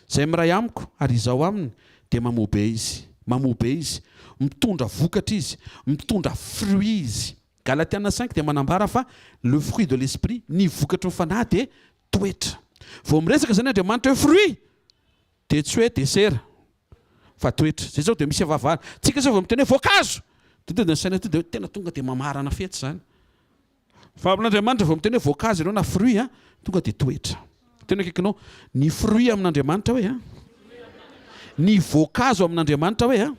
Izay miray amiko ary Izaho aminy dia mamoa be izy. Mamoa be izy. Mitondra vokatra izy. Mitondra fruit izy. Galatiana cinq dia manambara fa le fruit de l'esprit, ny vokatry ny fanahy dia toetra. Vao miresaka izany Andriamanitra hoe fruit dia tsy hoe desera fa toetra. Zay zao dia misy avavahana. Tsika zao vao miteny hoe voankazo tonga dia ny saina tonga dia hoe tena tonga dia mamarana fety zany. Fa amin'Andriamanitra vao miteny hoe voankazo ianao na fruit a, tonga dia toetra. Tena akaikinao, ny fruit amin'Andriamanitra hoe a. Ny voankazo amin'Andriamanitra hoe a.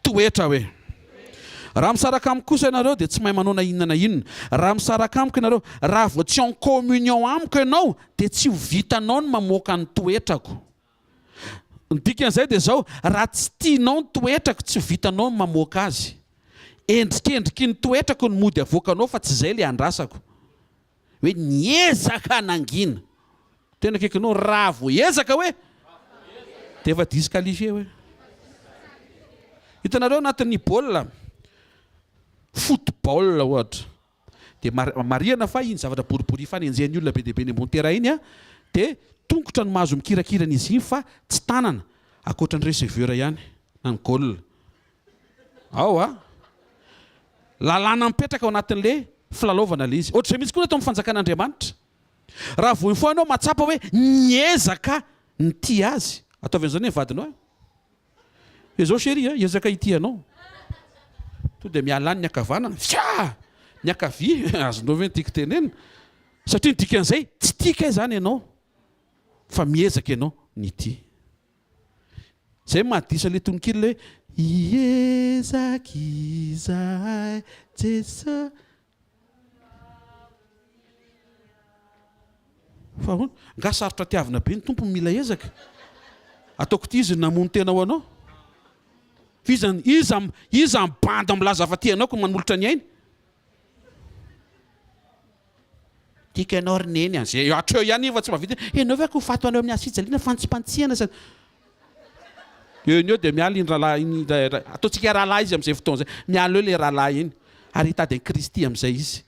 Toetra hoe. Raha misaraka amiko kosa ianareo dia tsy mahay manao na inona na inona. Raha misaraka amiko ianareo, raha vao tsy en communion amiko ianao dia tsy ho vitanao ny mamoaka ny toetrako. Ny dikan'izay dia izao, raha tsy tianao ny toetrako tsy ho vitanao ny mamoaka azy. Endrikendriky ny toetrako ny mody avoakanao fa tsy izay ilay andrasako. Hoe niezaka nangina. Tena akaikinao raha vao ezaka hoe dia efa disqualifié hoe. Hitanareo anatin'ny baolina, football ohatra, dia marihana fa iny zavatra boribory ifanenjehan'ny olona be dia be eny ambony terrain iny dia tongotra no mahazo mikirakira an'izy iny fa tsy tanana, ankoatra ny receveur ihany na ny goal. Ao a! Lalàna mipetraka ao anatin'le filalaovana le izy. Ohatr'izay mihitsy koa ny eto amin'ny fanjakan'Andriamanitra. Raha vao mifoha ianao mahatsapa hoe niezaka nitia azy. Ataovy an'izany ny vadinao e. Izao chérie a, hiezaka hitia anao. To dia miala any ny ankavanana, fia! Ny ankavia, azonao ve ny tiako tenenina? Satria ny dikan'izay, tsy tia kay izany ianao, fa miezaka ianao nitia. Zay mahadiso an'ilay tononkira ilay hoe Hiezaka izahay Jeso. Fa ahoana? Nga sarotra tiavina be ny Tompo mila ezaka? Ataoko ity izy namono tena ho anao. Fa iza iza iza ny bandy milaza fa tia anao ko manolotra ny ainy? Tiako ianao ry neny a! Zay hatreo ihany iny fa tsy mahavita hoe ianao ve ko faty ho anao amin'ny hazo fijaliana fantsipantsihana sa Eo ny eo dia miala iny rahalahy iny, ataontsika rahalahy izy amin'izay fotoana izay, miala eo ilay rahalahy iny ary hitady an'i Kristy amin'izay izy.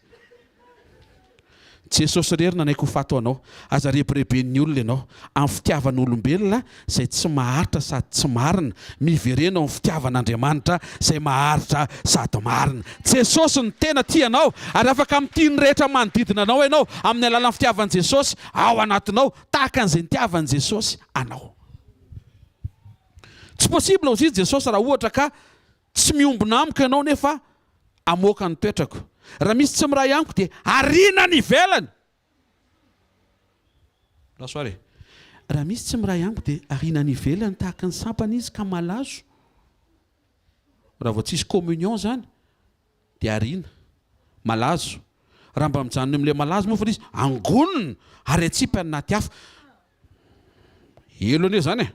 Jesosy irery nanaiky ho faty ho anao. Aza rebireben'ny olona ianao amin'ny fitiavan'olombelona izay tsy maharitra sady tsy marina. Miverena ao amin'ny fitiavan'Andriamanitra izay maharitra sady marina. Jesosy no tena tia anao ary afaka mitia ny rehetra manodidina anao ianao amin'ny alalan'ny fitiavan'i Jesosy ao anatinao tahaka an'izay nitiavan'i Jesosy anao. Tsy possible hozy Jesosy raha ohatra ka tsy miombona amiko ianao nefa hamoaka ny toetrako. Raha misy tsy miray amiko dia ariana any ivelany. Lasa ary e. Raha misy tsy miray amiko dia ariana any ivelany tahaka ny sampana izy ka malazo. Raha vao tsisy communion zany dia ariana. Malazo. Raha mba mijanona eo amin'ilay malazo moa fa izy angonina ary atsipy any anaty afo. Helo anie zany e.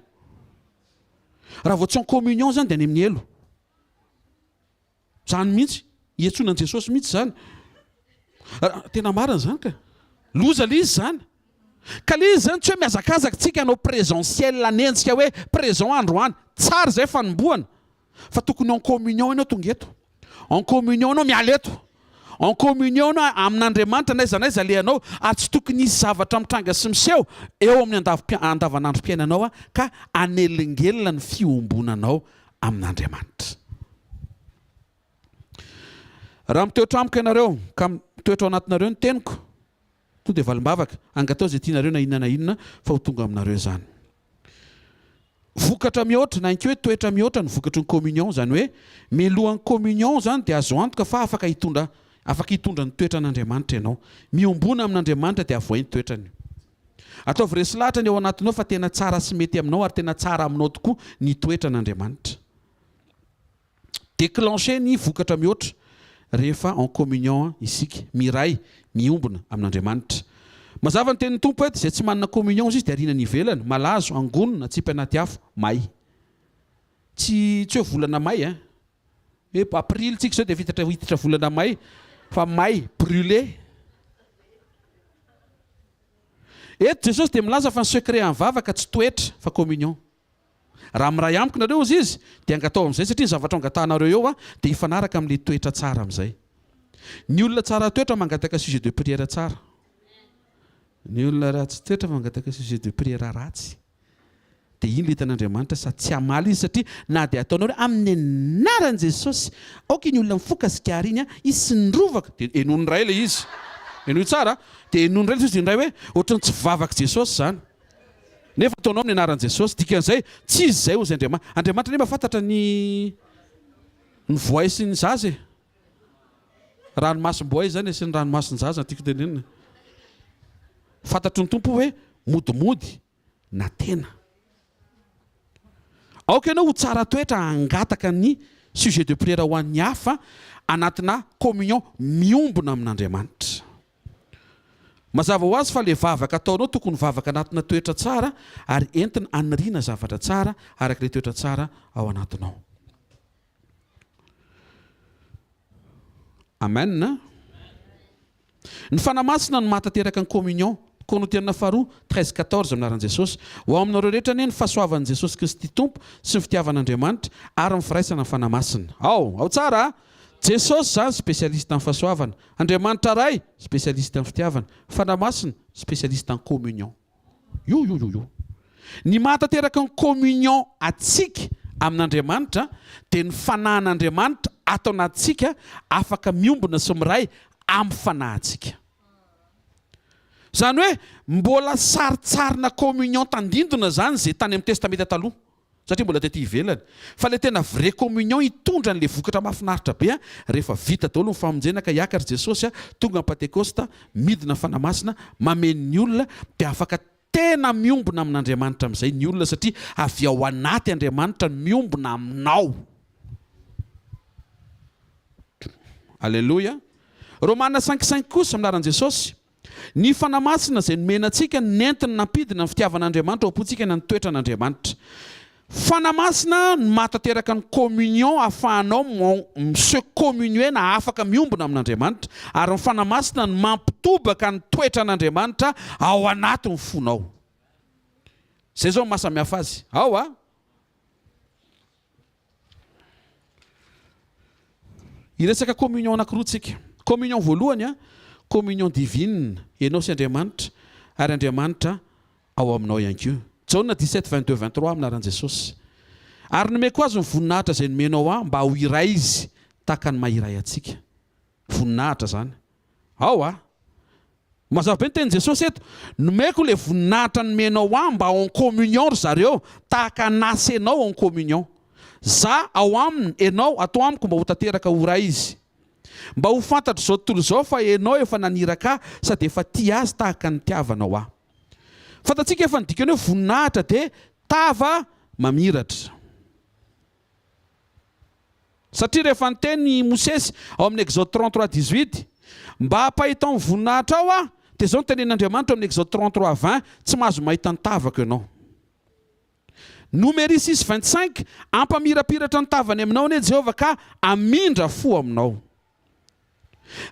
Raha vao tsy en communion zany dia any amin'ny helo. Zany mihitsy, iantsoana an'i Jesosy mihitsy zany. Tena marina zany ka. Loza le izy zany. Ka le izy zany tsy hoe mihazakazaka tsika hanao présentiel hanenjika hoe présent androany. Tsara izay fanombohana. Fa tokony en communion ianao tonga eto. En communion ianao miala eto. En communion ianao amin'Andriamanitra n'aiza n'aiza alehanao ary tsy tokony hisy zavatra mitranga sy miseho eo amin'ny andavanandrom-piainanao ka hanelingelina ny fiombonanao amin'Andriamanitra. Raha mitoetra amiko ianareo, ka mitoetra ao anatinareo ny teniko. Tonga dia valim-bavaka. Angatao izay tianareo na inona na inona fa ho tonga aminareo izany. Vokatra mihoatra, na ihany koa hoe toetra mihoatra ny vokatry ny communion. Izany hoe mialohan'ny communion izany dia azo antoka fa afaka hitondra afaka hitondra ny toetran'Andriamanitra ianao. Miombona amin'Andriamanitra dia avohay ny toetrany. Ataovy resy lahatra ny ao anatinao fa tena tsara sy mety aminao ary tena tsara aminao tokoa ny toetran'Andriamanitra. Déclencher ny vokatra mihoatra rehefa en communion isika, miray, miombona amin'Andriamanitra. Mazava ny tenin'ny Tompo eto, izay tsy manana communion hozy izy dia ariana any ivelany, malazo, angonina, atsipy anaty afo, may. Tsy tsy hoe volana may ein. Hoe aprily tsika izao dia efa hiditra volana may fa may, brûlé. Eto Jesosy dia milaza fa ny secret amin'ny vavaka tsy toetra fa communion. Raha miray amiko nareo hozy izy dia angatao amin'izay satria ny zavatra angatahanareo eo a dia hifanaraka amin'ilay toetra tsara amin'izay. Ny olona tsara toetra mangataka sujet de prière tsara. Ny olona ratsy toetra mangataka sujet de prière ratsy. Dia iny ilay hitan'Andriamanitra sady tsy hamaly izy satria na dia ataonao hoe amin'ny anaran'i Jesosy aoka iny olona mifoka sigara iny hisy ny rovaka dia henoiny indray ilay izy. Henoy tsara a! Dia henoiny indray ilay izy dia indray hoe ohatran'ny tsy vavak'i Jesosy izany. Nefa ataonao amin'ny anaran'i Jesosy. Dikan'izay, tsy izy izay hozy Andriamanitra. Andriamanitra anie mahafantatra ny ny voay sy ny zaza e. Ranomasom-boay izany e sy ny ranomason-jaza no tiako tenenina. Fantatry ny Tompo hoe modimody na tena. Aoka ianao ho tsara toetra hangataka ny sujet de prière ho an'ny hafa anatina communion miombona amin'Andriamanitra. Mazava ho azy fa le vavaka ataonao tokony vavaka anatina toetra tsara ary entina aniriana zavatra tsara araka le toetra tsara ao anatinao. Amen. Ny Fanahy Masina no mahatanteraka ny communion. Korintiana faharoa, 13, 14 amin'ny anaran'i Jesosy. Ho ao aminareo rehetra anie ny fahasoavan'i Jesosy Kristy Tompo sy ny fitiavan'Andriamanitra ary ny firaisana ny Fanahy Masina. Ao, ao tsara a! Jesosy zany spécialiste amin'ny fahasoavana, Andriamanitra Ray spécialiste amin'ny fitiavana, Fanahy Masina spécialiste en communion. Io io io io. Ny mahatanteraka ny communion antsika amin'Andriamanitra dia ny Fanahin'Andriamanitra ato anatintsika afaka miombona sy miray amin'ny fanahintsika. Izany hoe mbola sarintsarina communion tandindona izany izay tany amin'ny Testamenta Taloha. Satria mbola tety ivelany. Fa ilay tena vrai communion hitondra an'ilay vokatra mahafinaritra be an, rehefa vita daholo ny famonjena ka hiakatra Jesosy an, tonga ny Patekosta, midina ny Fanahy Masina, mameno ny olona, dia afaka tena miombona amin'Andriamanitra amin'izay ny olona satria avy ao anaty Andriamanitra no miombona aminao. Aleloia. Romana 5 5 kosa, amin'ny anaran'i Jesosy. Ny Fanahy Masina izay nomena antsika no nentiny nampidina ny fitiavan'Andriamanitra ao am-pontsika na ny toetran'Andriamanitra. Fanahy Masina no mahatanteraka ny communion ahafahanao mi-se communier na afaka miombona amin'Andriamanitra ary ny Fanahy Masina no mampitobaka ny toetran'Andriamanitra ao anatin'ny fonao. Izay izao no maha samihafa azy. Ao a! Hiresaka communion anankiroa tsika. Communion voalohany a, communion divine, ianao sy Andriamanitra, ary Andriamanitra ao aminao ihany koa. Jaona 17, 22, 23 amin'ny anaran'i Jesosy. Ary nomeko azy ny voninahitra izay nomenao ahy mba ho iray izy tahaka ny maha iray antsika. Voninahitra izany. Ao a! Mazava be ny tenin'i Jesosy eto. Nomeko ilay voninahitra nomenao ahy mba en communion ry zareo, tahaka anah sy enao en communion. Za ao aminy, enao ato amiko mba ho tanteraka ho iray izy. Mba ho fantatr'izao tontolo izao fa enao efa naniraka ahy sady efa tia azy tahaka ny nitiavanao ahy. Fantatsika fa ny dikan'ny hoe voninahitra dia tava mamiratra. Satria rehefa niteny i Mosesy ao amin'ny Exode 33, 18, Mba ampahitao ny voninahitrao aho, dia izao no tenenin'Andriamanitra ao amin'ny Exode 33, 20, Tsy mahazo mahita ny tavako ianao. Nomery 6, 25, Hampamirapiratra ny tavany aminao anie Jehovah ka hamindra fo aminao.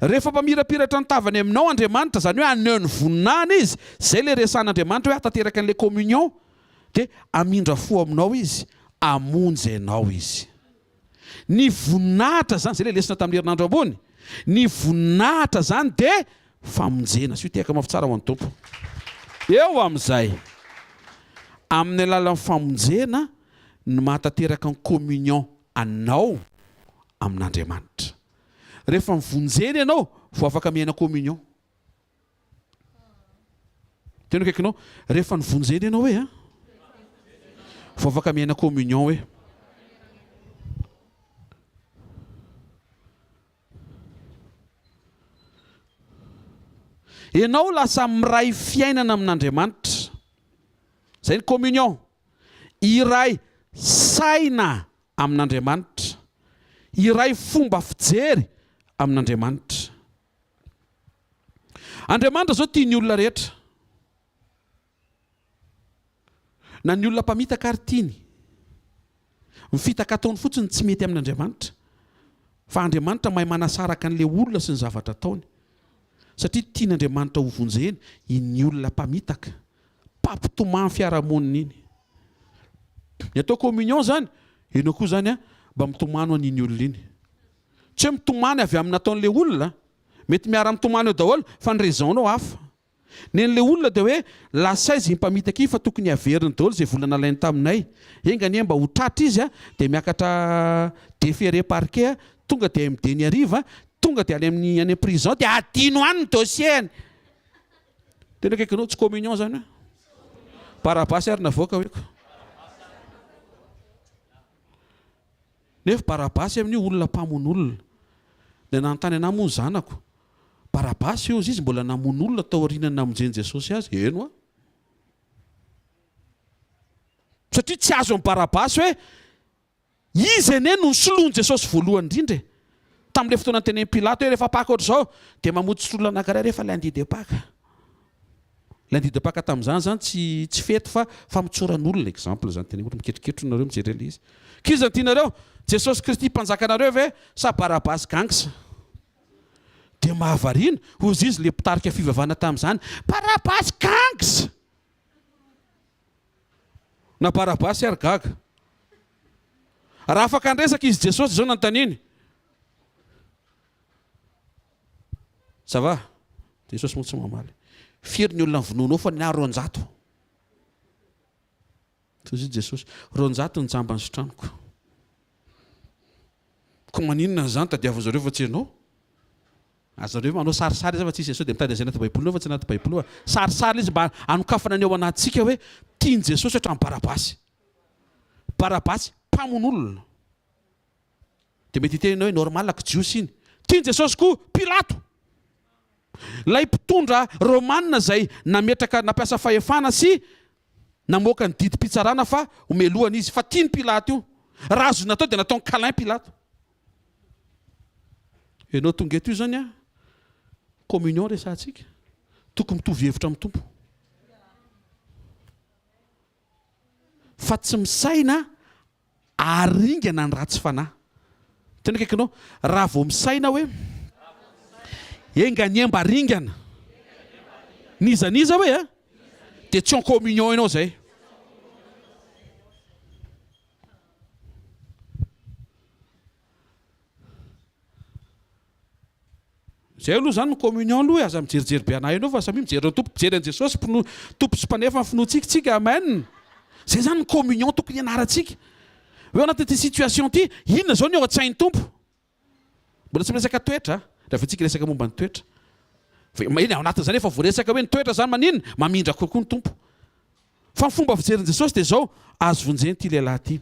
Rehefa mpamirapiratra ny tavany aminao Andriamanitra, izany hoe haneho ny voninahiny Izy, izay ilay resahan'Andriamanitra hoe hahatanteraka an'ilay communion, dia hamindra fo aminao Izy, hamonjy anao Izy. Ny voninahitra izany, izay ilay lesona tamin'ny herinandro ambony, ny voninahitra izany dia famonjena. Asio tehaka mafy tsara ho an'ny Tompo. Eo amin'izay, amin'ny alalan'ny famonjena no mahatanteraka ny communion anao amin'Andriamanitra. Rehefa mivonjena ianao vao afaka miaina communion. Tena akaikinao, rehefa novonjena ianao hoe a, vao afaka miaina communion hoe. Ianao lasa miray fiainana amin'Andriamanitra. Izay ny communion. Iray saina amin'Andriamanitra. Iray fomba fijery amin'Andriamanitra. Andriamanitra izao tia ny olona rehetra. Na ny olona mpamitaka ary tiany. Ny fitaka ataony fotsiny tsy mety amin'Andriamanitra. Fa Andriamanitra mahay manasaraka an'ilay olona sy ny zavatra ataony. Satria tian'Andriamanitra ho vonjena iny olona mpamitaka, mpampitomany fiarahamonina iny. Ny atao communion izany, ianao koa izany mba mitomany ho an'iny olona iny. Tsy hoe mitomany avy amin'ny nataon'ilay olona, mety miara-mitomany eo daholo fa ny raison-nao hafa. Nen'ilay olona dia hoe lasa aiza iny mpamitaka iny fa tokony haveriny daholo izay vola nalainy taminay. Enga anie mba ho tratra izy a, dia miakatra déféré parquet a, tonga dia MD ny hariva, tonga dia any amin'ny any prison dia adino any ny dossier-ny. Tena akaikinao tsy communion izany hoe. Barabasy ary navoaka hoeko. Nefa Barabasy amin'io olona mpamono olona. Dia nanontany anah moa ny zanako, Barabasy hozy izy mbola namono olona taorian'ny namonjen'i Jesosy azy? Eny hoa. Satria tsy azon'i Barabasy hoe izy anie no nisoloan'i Jesosy voalohany indrindra e. Tamin'ilay fotoana notenenin'i Pilato hoe rehefa Paka ohatr'izao dia mamotsotro olona anankiray rehefa lundi de Paka. Lundi de Paka tamin'izany izany tsy tsy fety fa famotsoran'olona, exemple izany teneniko, ohatra miketriketrona nareo mijery an'ilay izy. K'iza no tianareo? Jesosy Kristy mpanjakanareo ve sa Barabasy gangs? Dia mahavariana, hozy izy ilay mpitarika fivavahana tamin'izany, Barabasy gangs! Na Barabasy ary gaga. Raha afaka niresaka izy Jesosy izao nanontaniany. Ça va? Jesosy moa tsy mamaly. Firy ny olona novonoinao fa ny ahy 200. Toy izay Jesosy, 200 ny jamba nositraniko. Koa maninona an'izany tadiavin zareo fa tsy ianao? Aza zareo manao sarisary izy fa tsisy Jesosy dia mitady an'izay anaty baiboly fa tsy anaty baiboly fa sarisary izy mba hanokafana ny ao anatintsika hoe tian'i Jesosy hatramin'i Barabasy. Barabasy mpamono olona. Dia mety hiteny ianao hoe normal ko Jiosy iny. Tian'i Jesosy koa Pilato. Ilay mpitondra romana izay nametraka nampiasa fahefana sy namoaka ny didim-pitsarana fa homelohana izy. Fa tian'i Pilato io. Raha azony natao dia nataony câlin Pilato. Ianao tonga eto io izany an, communion resahantsika. Tokony mitovy hevitra amin'ny Tompo. Fa tsy misaina Haringana ny ratsy fanahy. Tena akaikinao, raha vao misaina hoe, enga anie mba ringana n'iza n'iza hoe a, dia tsy en communion ianao izay. Zay aloha zany ny communion aloha e, aza mijerijery be anah enao fa samia mijery ny Tompo, mijery an'i Jesosy mpino Tompo sy mpanefa ny finoantsika tsika, amen. Zay zany ny communion tokony hianarantsika. Hoe ao anatin'ity situation ity, inona zao ny ao an-tsain'ny Tompo? Mbola tsy miresaka toetra, raha vao tsika hiresaka momba ny toetra. Fa eny, ao anatin'izany efa voaresaka hoe ny toetra zany maninona? Mamindra kokoa ny Tompo. Fa ny fomba fijerin'i Jesosy dia zao, azo vonjena ity lehilahy ity.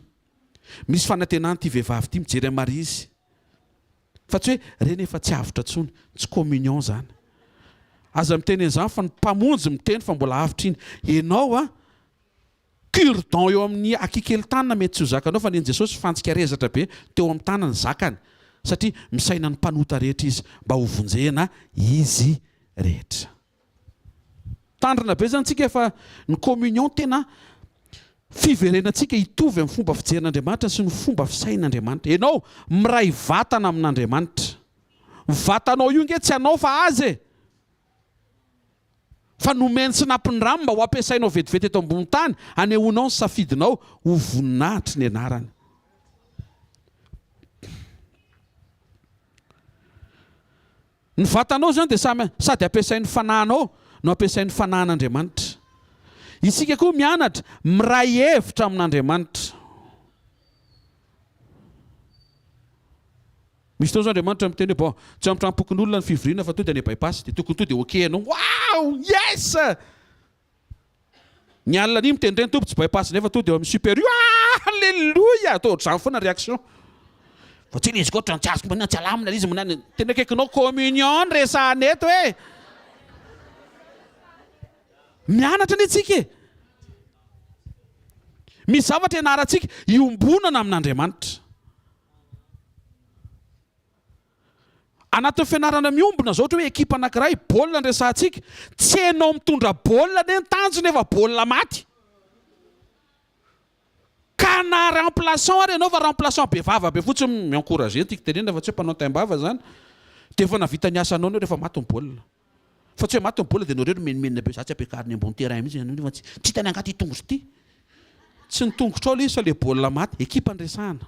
Misy fanantenana ity vehivavy ity, mijery an'i Maria izy. Fa tsy hoe reny efa tsy avotra tsony, tsy communion zany. Aza miteny an'izany fa ny mpamonjy miteny fa mbola avotra iny. Enao a, cure dent eo amin'ny akikely tanana mety tsy ho zakanao fa nen'i Jesosy fantsika rezatra be teo amin'ny tanany zakany satria misaina ny mpanota rehetra izy mba ho vonjena izy rehetra. Tandrina be zany tsika fa ny communion tena fiverenantsika hitovy amin'ny fomba fijerin'Andriamanitra sy ny fomba fisain'Andriamanitra. Ianao miray vatana amin'Andriamanitra. Ny vatanao io nge tsy anao fa azy e! Fa nomeny sy nampindramy mba ho ampiasainao vetivety eto ambony tany hanehoanao ny safidinao ho voninahitry ny anarany. Ny vatanao izany dia samy sady ampiasain'ny fanahinao no ampiasain'ny fanahin'Andriamanitra. Isika koa mianatra miray hevitra amin'Andriamanitra. Misy fotoana izao Andriamanitra miteny hoe bon, tsy ao amin'ny tranom-pokonolona ny fivoriana fa tonga dia any By-pass, dia tokony tonga dia ok ianao, wow! Yes! Ny alina an'iny miteniteny Tompo tsy bypass nefa tonga dia eo amin'ny super U Alléluia! Atao ohatr'izany foana réaction. Fa tsy ilay izy koa ohatran'ny tsy azoko manina tsy alamina ilay izy manina. Tena akaikinao communion no resahana eto e! Mianatra anie tsika e! Misy zavatra ianarantsika iombonana amin'Andriamanitra. Anatin'ny fianarana miombona zao ohatra hoe ekipa anakiray, baolina no resahantsika, tsy enao mitondra baolina anie ny tanjona efa baolina maty. Ka na remplaçant ary enao fa remplaçant be vava be fotsiny mi-encourager no tiako tenenina fa tsy hoe mpanao taim-bava zany, dia efa nahavita ny asanao enao rehefa maty ny baolina. Fa tsy hoe maty ny baolina dia enao irery mimenomenona be za tsy ampiakariny ambony terrain mihitsy ianao nefa tsy hitany angaha ity tongotro ity. Tsy ny tongotrao ilay izy fa ilay baolina maty, ekipa no resahana.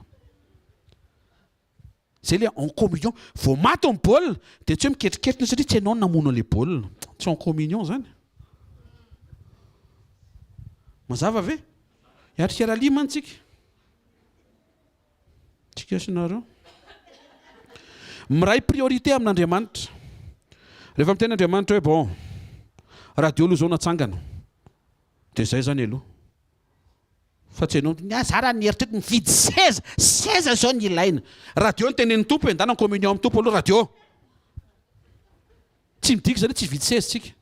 Zay le en communion, vao maty ny baolina dia tsy hoe miketriketrina satria tsy ianao no namono an'ilay baolina, tsy en communion zany. Mazava ve? Hiatrika rallye mantsy tsika. Tsika sy nareo. Miray priorité amin'Andriamanitra. Rehefa miteny Andriamanitra hoe bon, radio aloha zao natsangana. Dia zay zany aloha. Fa tsy ianao ny ahy za raha ny eritreritro mividy seza, seza zao ny ilaina. Radio no tenenin'ny Tompo e, ndana en communion amin'ny Tompo aloha radio. Tsy midika izany hoe tsy hividy seza tsika.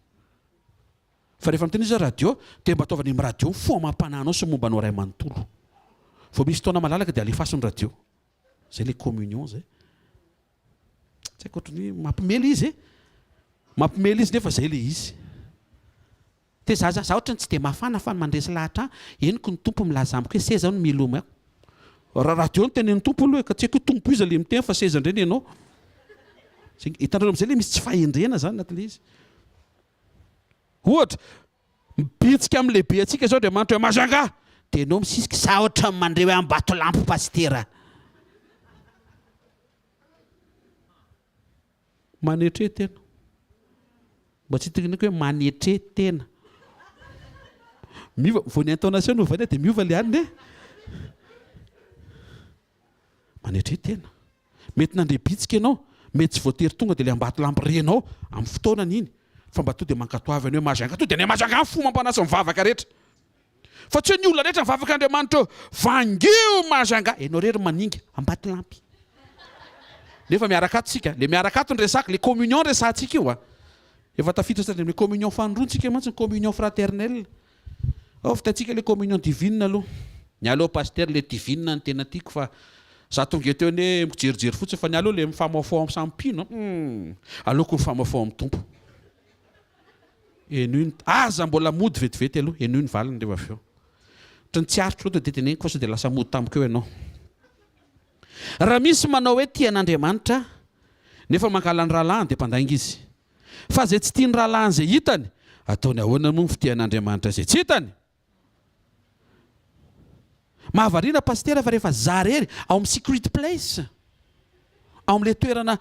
Fa rehefa miteny izy hoe radio dia mba ataovy any amin'ny radio ny fo amam-panahinao sy ny momba anao ray manontolo. Vao misy fotoana malalaka dia alefaso ny radio. Zay le communion zay. Tsy haiko ohatran'ny hoe mampimely izy e. Mampimely izy nefa zay le izy. Te za za otrany tsy de mafana fa ny mandresy lahatra ahy, henoko ny Tompo milaza amiko hoe seza no milomay ako. Raha radio no tenenin'ny Tompo aloha e, ka tsy haiko hoe Tompo iza le miteny fa seza indray ny anao. Zay, hitanareo amizay le misy tsy fahendrena zany anatin'le izy. Ohatra, mibitsika amin'ny lehibe antsika zao Andriamanitra hoe Majunga! De enao misisika, za otrany mandre hoe Ambatolampy Pasitera. Manetre tena. Mba tsy teneniko hoe manetre tena. Miova, vao ny intonation no ovaina dia miova le anona e. Manetre tena. Mety nandre bitsika ianao, mety tsy voatery tonga dia le ambatolampy renao amin'ny fotoanany iny, fa mba to dia mankatoavy an'i hoe Majunga, to dia any Majunga ny fo mampanahy sy mivavaka rehetra. Fa tsy hoe ny olona rehetra mivavaka Andriamanitra eo, vangio Majunga, ianao irery maninga, Ambatolampy. Nefa miaraka ato tsika, le miaraka ato ny resako, le communion resahantsika io a. Efa tafiditra sady amin'ny communion fanindroany tsika mantsy ny communion fraternelle. Ao vitaintsika le communion divine aloha. Ny ahy aloha pasitera le divine no tena tiako fa za tonga eto anie mijerijery fotsiny fa ny ahy aloha le mifamaofao amin'ny samy mpino a. Humm aleoko mifamaofao amin'ny Tompo. Henoy ny, aza mbola mody vetivety aloha, henoy ny valiny rehefa avy eo. Ohatran'ny tsy aritro loatra dia teneniko fa sao dia lasa mody tampoka eo ianao. Raha misy manao hoe tia an'Andriamanitra aho, nefa mankahala ny rahalahiny dia mpandainga izy. Fa izay tsy tia ny rahalahiny izay hitany, ataony ahoana moa ny fitia an'Andriamanitra izay tsy hitany? Mahavariana Pasitera fa rehefa za rery ao amin'ny secret place, ao amin'ilay toerana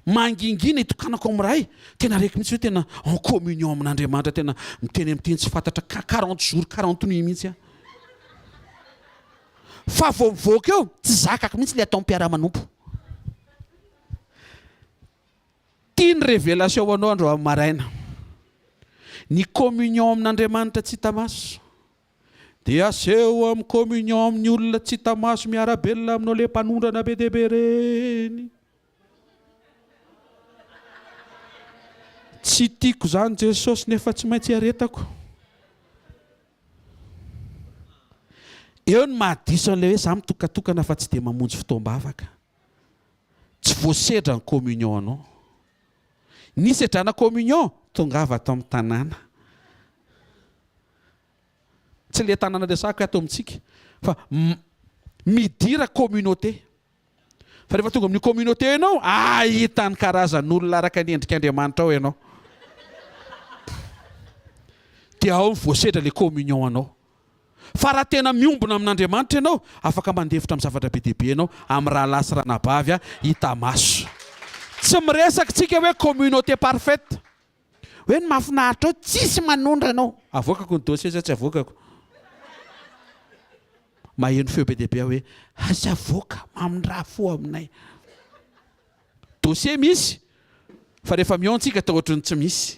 mangingina itokanako amin'ny Ray, tena reko mihitsy hoe tena en communion amin'Andriamanitra, tena miteny amin'ny teny tsy fantatra 40 jours 40 nuits mihitsy aho. Fa vao mivoaka eo, tsy zakako mihitsy ilay atao mpiara-manompo. Tia ny révélation ho anao androany maraina. Ny communion amin'Andriamanitra tsy hita maso dia aseho amin'ny communion amin'ny olona tsy hita maso miara-belona aminao le mpanondrana be dia be ireny. Tsy tiako izany Jesosy nefa tsy maintsy iaretako. Eo ny mahadiso an'ilay hoe za mitokatokana fa tsy dia mamonjy fotoam-bavaka. Tsy voasedra ny communion anao. Nisedrana communion, tongava ato amin'ny tanàna. Tsy ilay tanàna resahako ato amintsika fa midira communauté. Fa rehefa tonga amin'io communauté io ianao, ahita ny karazan'olona araka ny endrik'Andriamanitra ao ianao. Dia ao no voasedra ilay communion anao. Fa raha tena miombona amin'Andriamanitra ianao, afaka mandefitra amin'ny zavatra be dia be ianao, amin'ny rahalahy sy ranabavy hita maso. Tsy miresaka isika hoe communauté parfaite. Hoe ny mahafinaritra ao tsisy manondra anao. Avoakako ny dossier sa tsy avoakako? Maheno feo be dia be aho hoe aza avoaka, mamindrà fo aminay. Dossier misy fa rehefa mihaona tsika toa ohatran'ny tsy misy.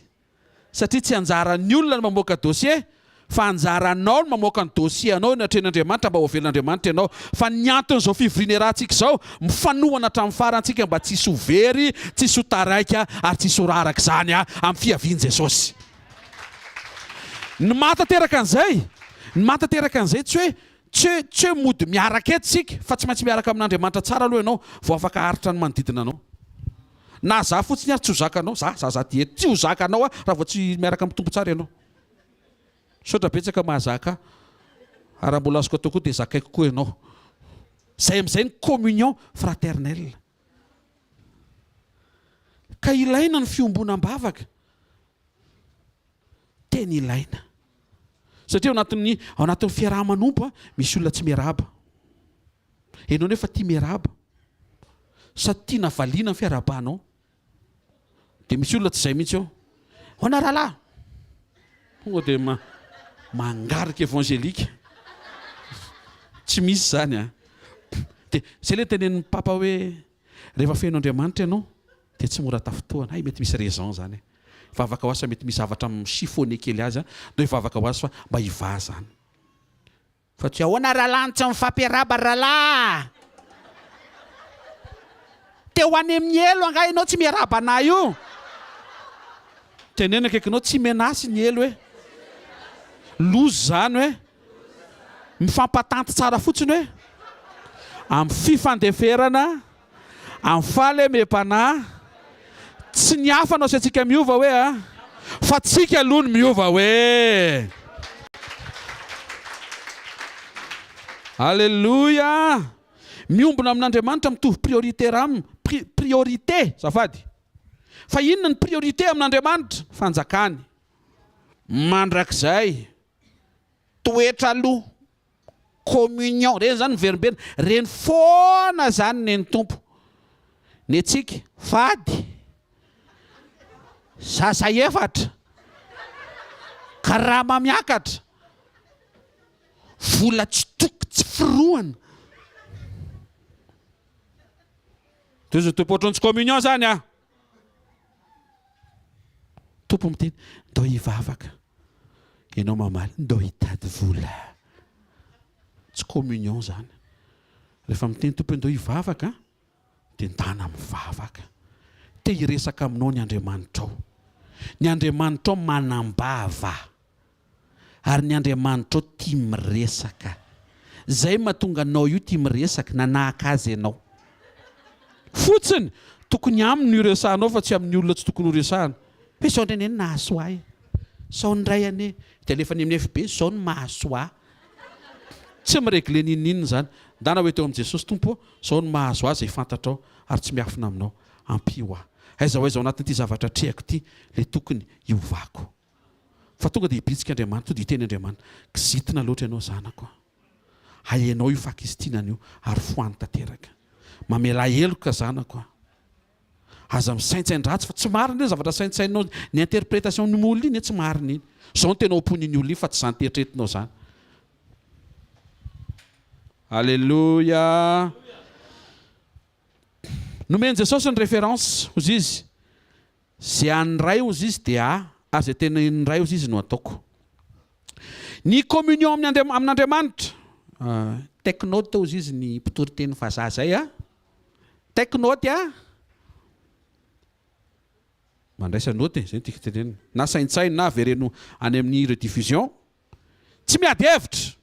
Satria tsy anjaran'ny olona ny mamoaka dossier. Fa anjaranao ny mamoaka ny dossier anao eny atrehin'Andriamanitra mba ho avelan'Andriamanitra ianao. Fa ny anton'izao fivoriana iarahantsika izao, mifanohana hatramin'ny farany tsika mba tsy hisy ho very, tsy hisy ho taraika ary tsy hisy ho raraka izany amin'ny fiavian'i Jesosy. Ny mahatanteraka an'izay, ny mahatanteraka an'izay tsy hoe tsy hoe tsy hoe mody miaraka eto isika fa tsy maintsy miaraka amin'Andriamanitra tsara aloha ianao vao afaka haharitra ny manodidina anao. Na za fotsiny ary tsy ho zakanao, za, za, za ty eto, tsy ho zakanao aho raha vao tsy miaraka amin'ny Tompo tsara ianao. Misaotra betsaka mahazaka ahy. Ary raha mbola azoko atao koa dia zakaiko koa ianao. Zay amin'izay ny communion fraternelle. Ka ilaina ny fiombonam-bavaka. Tena ilaina. Satria ao anatin'ny ao anatin'ny fiaraha-manompo misy olona tsy miarahaba. Ianao nefa tia miarahaba. Sady tiana valiana ny fiarahabanao. Dia misy olona tsy izay mihitsy eo. Ahoana rahalahy? Tonga dia ma mangarika évangélique. Tsy misy izany an. Dia izay ilay tenenin'ny Papa hoe rehefa feno Andriamanitra ianao dia tsy mora tafintohana. Hay mety misy raison izany e. Hivavaka ho azy fa mety misy zavatra mi-chiffonner kely azy an. Ndao hivavaka ho azy fa mba hivaha izany. Fa tsy ahoana rahalahy no tsy mifampiarahaba rahalahy a! Te ho any amin'ny helo angaha ianao tsy miarahaba anah io? Teneno akaikinao tsy menace ny helo e! Loza izany hoe mifampatanty tsara fotsiny hoe amin'ny fifandeferana Amin'ny fahalemem-panahy, tsy ny hafa no asaintsika miova hoe a, fa tsika aloha no miova hoe. Aleloia! Miombona amin'Andriamanitra mitovy priorité aminy, priorité, azafady. Fa inona ny priorité amin'Andriamanitra? Fanjakany. Mandrakizay. Toetra aloha. Communion, reny zany miverimberina, reny foana zany nen'ny Tompo. Ny antsika, fady, zaza efatra, karama miakatra, vola tsy toko tsy forohana. Tohizo Tompo ohatran'ny tsy communion zany ah. Tompo miteny, ndao hivavaka. Ianao mamaly, ndao hitady vola. Tsy communion zany. Rehefa miteny Tompo hoe ndao hivavaka, dia ndana mivavaka. Te hiresaka aminao ny Andriamanitrao. Ny Andriamanitrao manam-bava. Ary ny Andriamanitrao tia miresaka. Zay mahatonga anao io tia miresaka, nanahaka azy ianao. Fotsiny, tokony aminy no iresahanao fa tsy amin'ny olona tsy tokony horesahana. Hoe zao ndray anie no nahasoa ahy e. Zao ndray anie. Dia alefany amin'ny FB, zao no mahasoa ahy. Tsy mi-regler n'inon'inona izany. Ndana ho eto eo amin'i Jesosy, Tompo ô, zao no mahazo ahy izay fantatrao ary tsy miafina aminao. Ampio aho. Aiza ho aiza ao anatin'ity zavatra atrehako ity ilay tokony hiovako. Fa tonga dia hibitsika Andriamanitra, tonga dia hiteny Andriamanitra, kizitina loatra ianao zanako a. Ahenao io fahakizitinana io ary foano tanteraka. Mamelà heloka zanako a. Aza misaintsain-dratsy fa tsy marina io zavatra saintsaininao, ny interprétation ny olona iny tsy marina iny. Izao no tena ao am-pon'iny olona iny fa tsy izany eritreretinao izany. Alléluia. Nomen'i Jesosy ny référence, hozy izy. Ze an'ny Ray hozy izy dia ahy, ary ze tenenin'ny Ray hozy izy no ataoko. Ny communion amin'ny Andriam amin'Andriamanitra. Take note hozy izy ny mpitory teny vazaha zay a. Take note a. Mandraisa note e, zay no tiako tenenina. Na saintsaino na avereno any amin'ny rediffusion. Tsy miady hevitra.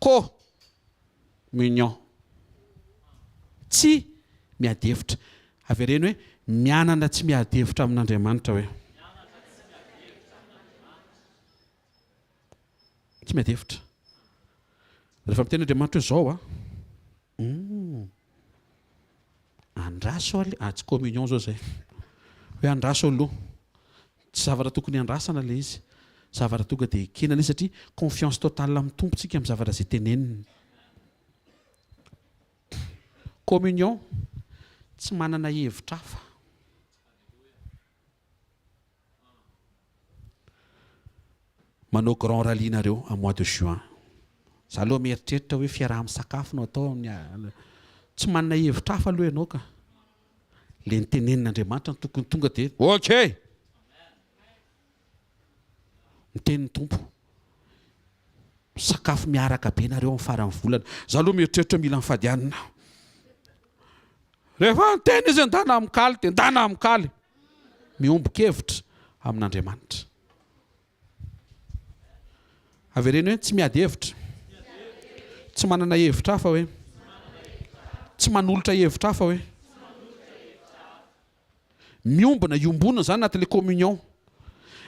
Co. Munion. Tsy miady hevitra. Avereno hoe, mianana tsy miady hevitra amin'Andriamanitra hoe. Tsy miady hevitra. Rehefa miteny Andriamanitra hoe zao a. Hum. Andraso aloha, ah tsy communion zao zay. Hoe andraso aloha. Tsy zavatra tokony andrasana ilay izy. Zavatra tonga dia ekena ilay izy satria confiance totale amin'ny Tompo tsika amin'ny zavatra izay teneniny. Communion, tsy manana hevitra hafa. Manao grand rallye nareo en mois de juin. Za aloha mieritreritra hoe fiaraha-misakafo no atao amin'ny tsy manana hevitra hafa aloha ianao ka. Le nitenenin'Andriamanitra no tokony tonga dia ok! Miteny ny Tompo. Misakafo miaraka be nareo amin'ny faran'ny volana. Za aloha mieritreritra hoe mila mifady hanina. Rehefa niteny izy ndana mikaly dia ndana mikaly. Miombon-kevitra amin'Andriamanitra. Avereno hoe tsy miady hevitra. Tsy manana hevitra hafa hoe. Tsy manolotra hevitra hafa hoe. Miombona, iombonana izany anatin'ilay communion.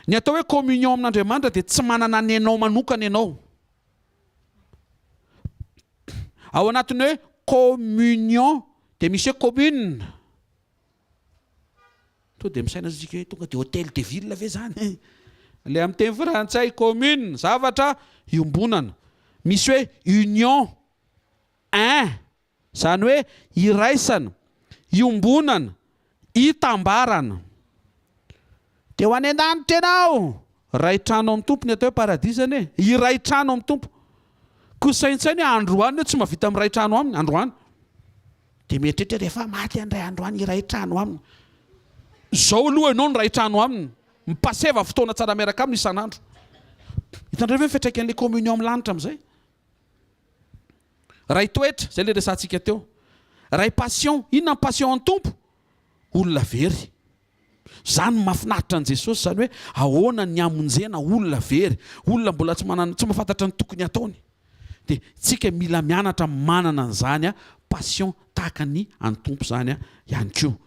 Ny atao hoe communion amin'Andriamanitra dia tsy manana ny anao manokana ianao. Ao anatin'ny hoe communion dia misy hoe commune. Tonga dia misaina isika hoe tonga dia hôtel de ville ve izany? Ilay amin'ny teny frantsay commune, zavatra iombonana. Misy hoe union, un. Izany hoe iraisana, iombonana, itambarana. Dia ho any an-danitra ianao! Ray trano amin'ny Tompo ny atao hoe paradisa anie e! Hiray trano amin'ny Tompo. Koa saintsaino hoe androany io tsy mahavita miray trano aminy, androany. Dia mieritreritra hoe rehefa maty indray andro any hiray trano aminy. Izao aloha ianao no ray trano aminy. Mi-passer-va fotoana tsara miaraka aminy isan'andro. Hitanareo ve ny fiantraikan'ilay communion amin'ny lanitra amin'izay? Ray toetra, izay ilay resahantsika teo. Ray passion, inona ny passion an'ny Tompo? Olona very. Izany no mahafinaritra an'i Jesosy, izany hoe ahoana ny hamonjena olona very, olona mbola tsy manana, tsy mahafantatra ny tokony hataony. Dia tsika mila mianatra manana an'izany passion tahaka ny an'ny Tompo izany ihany koa.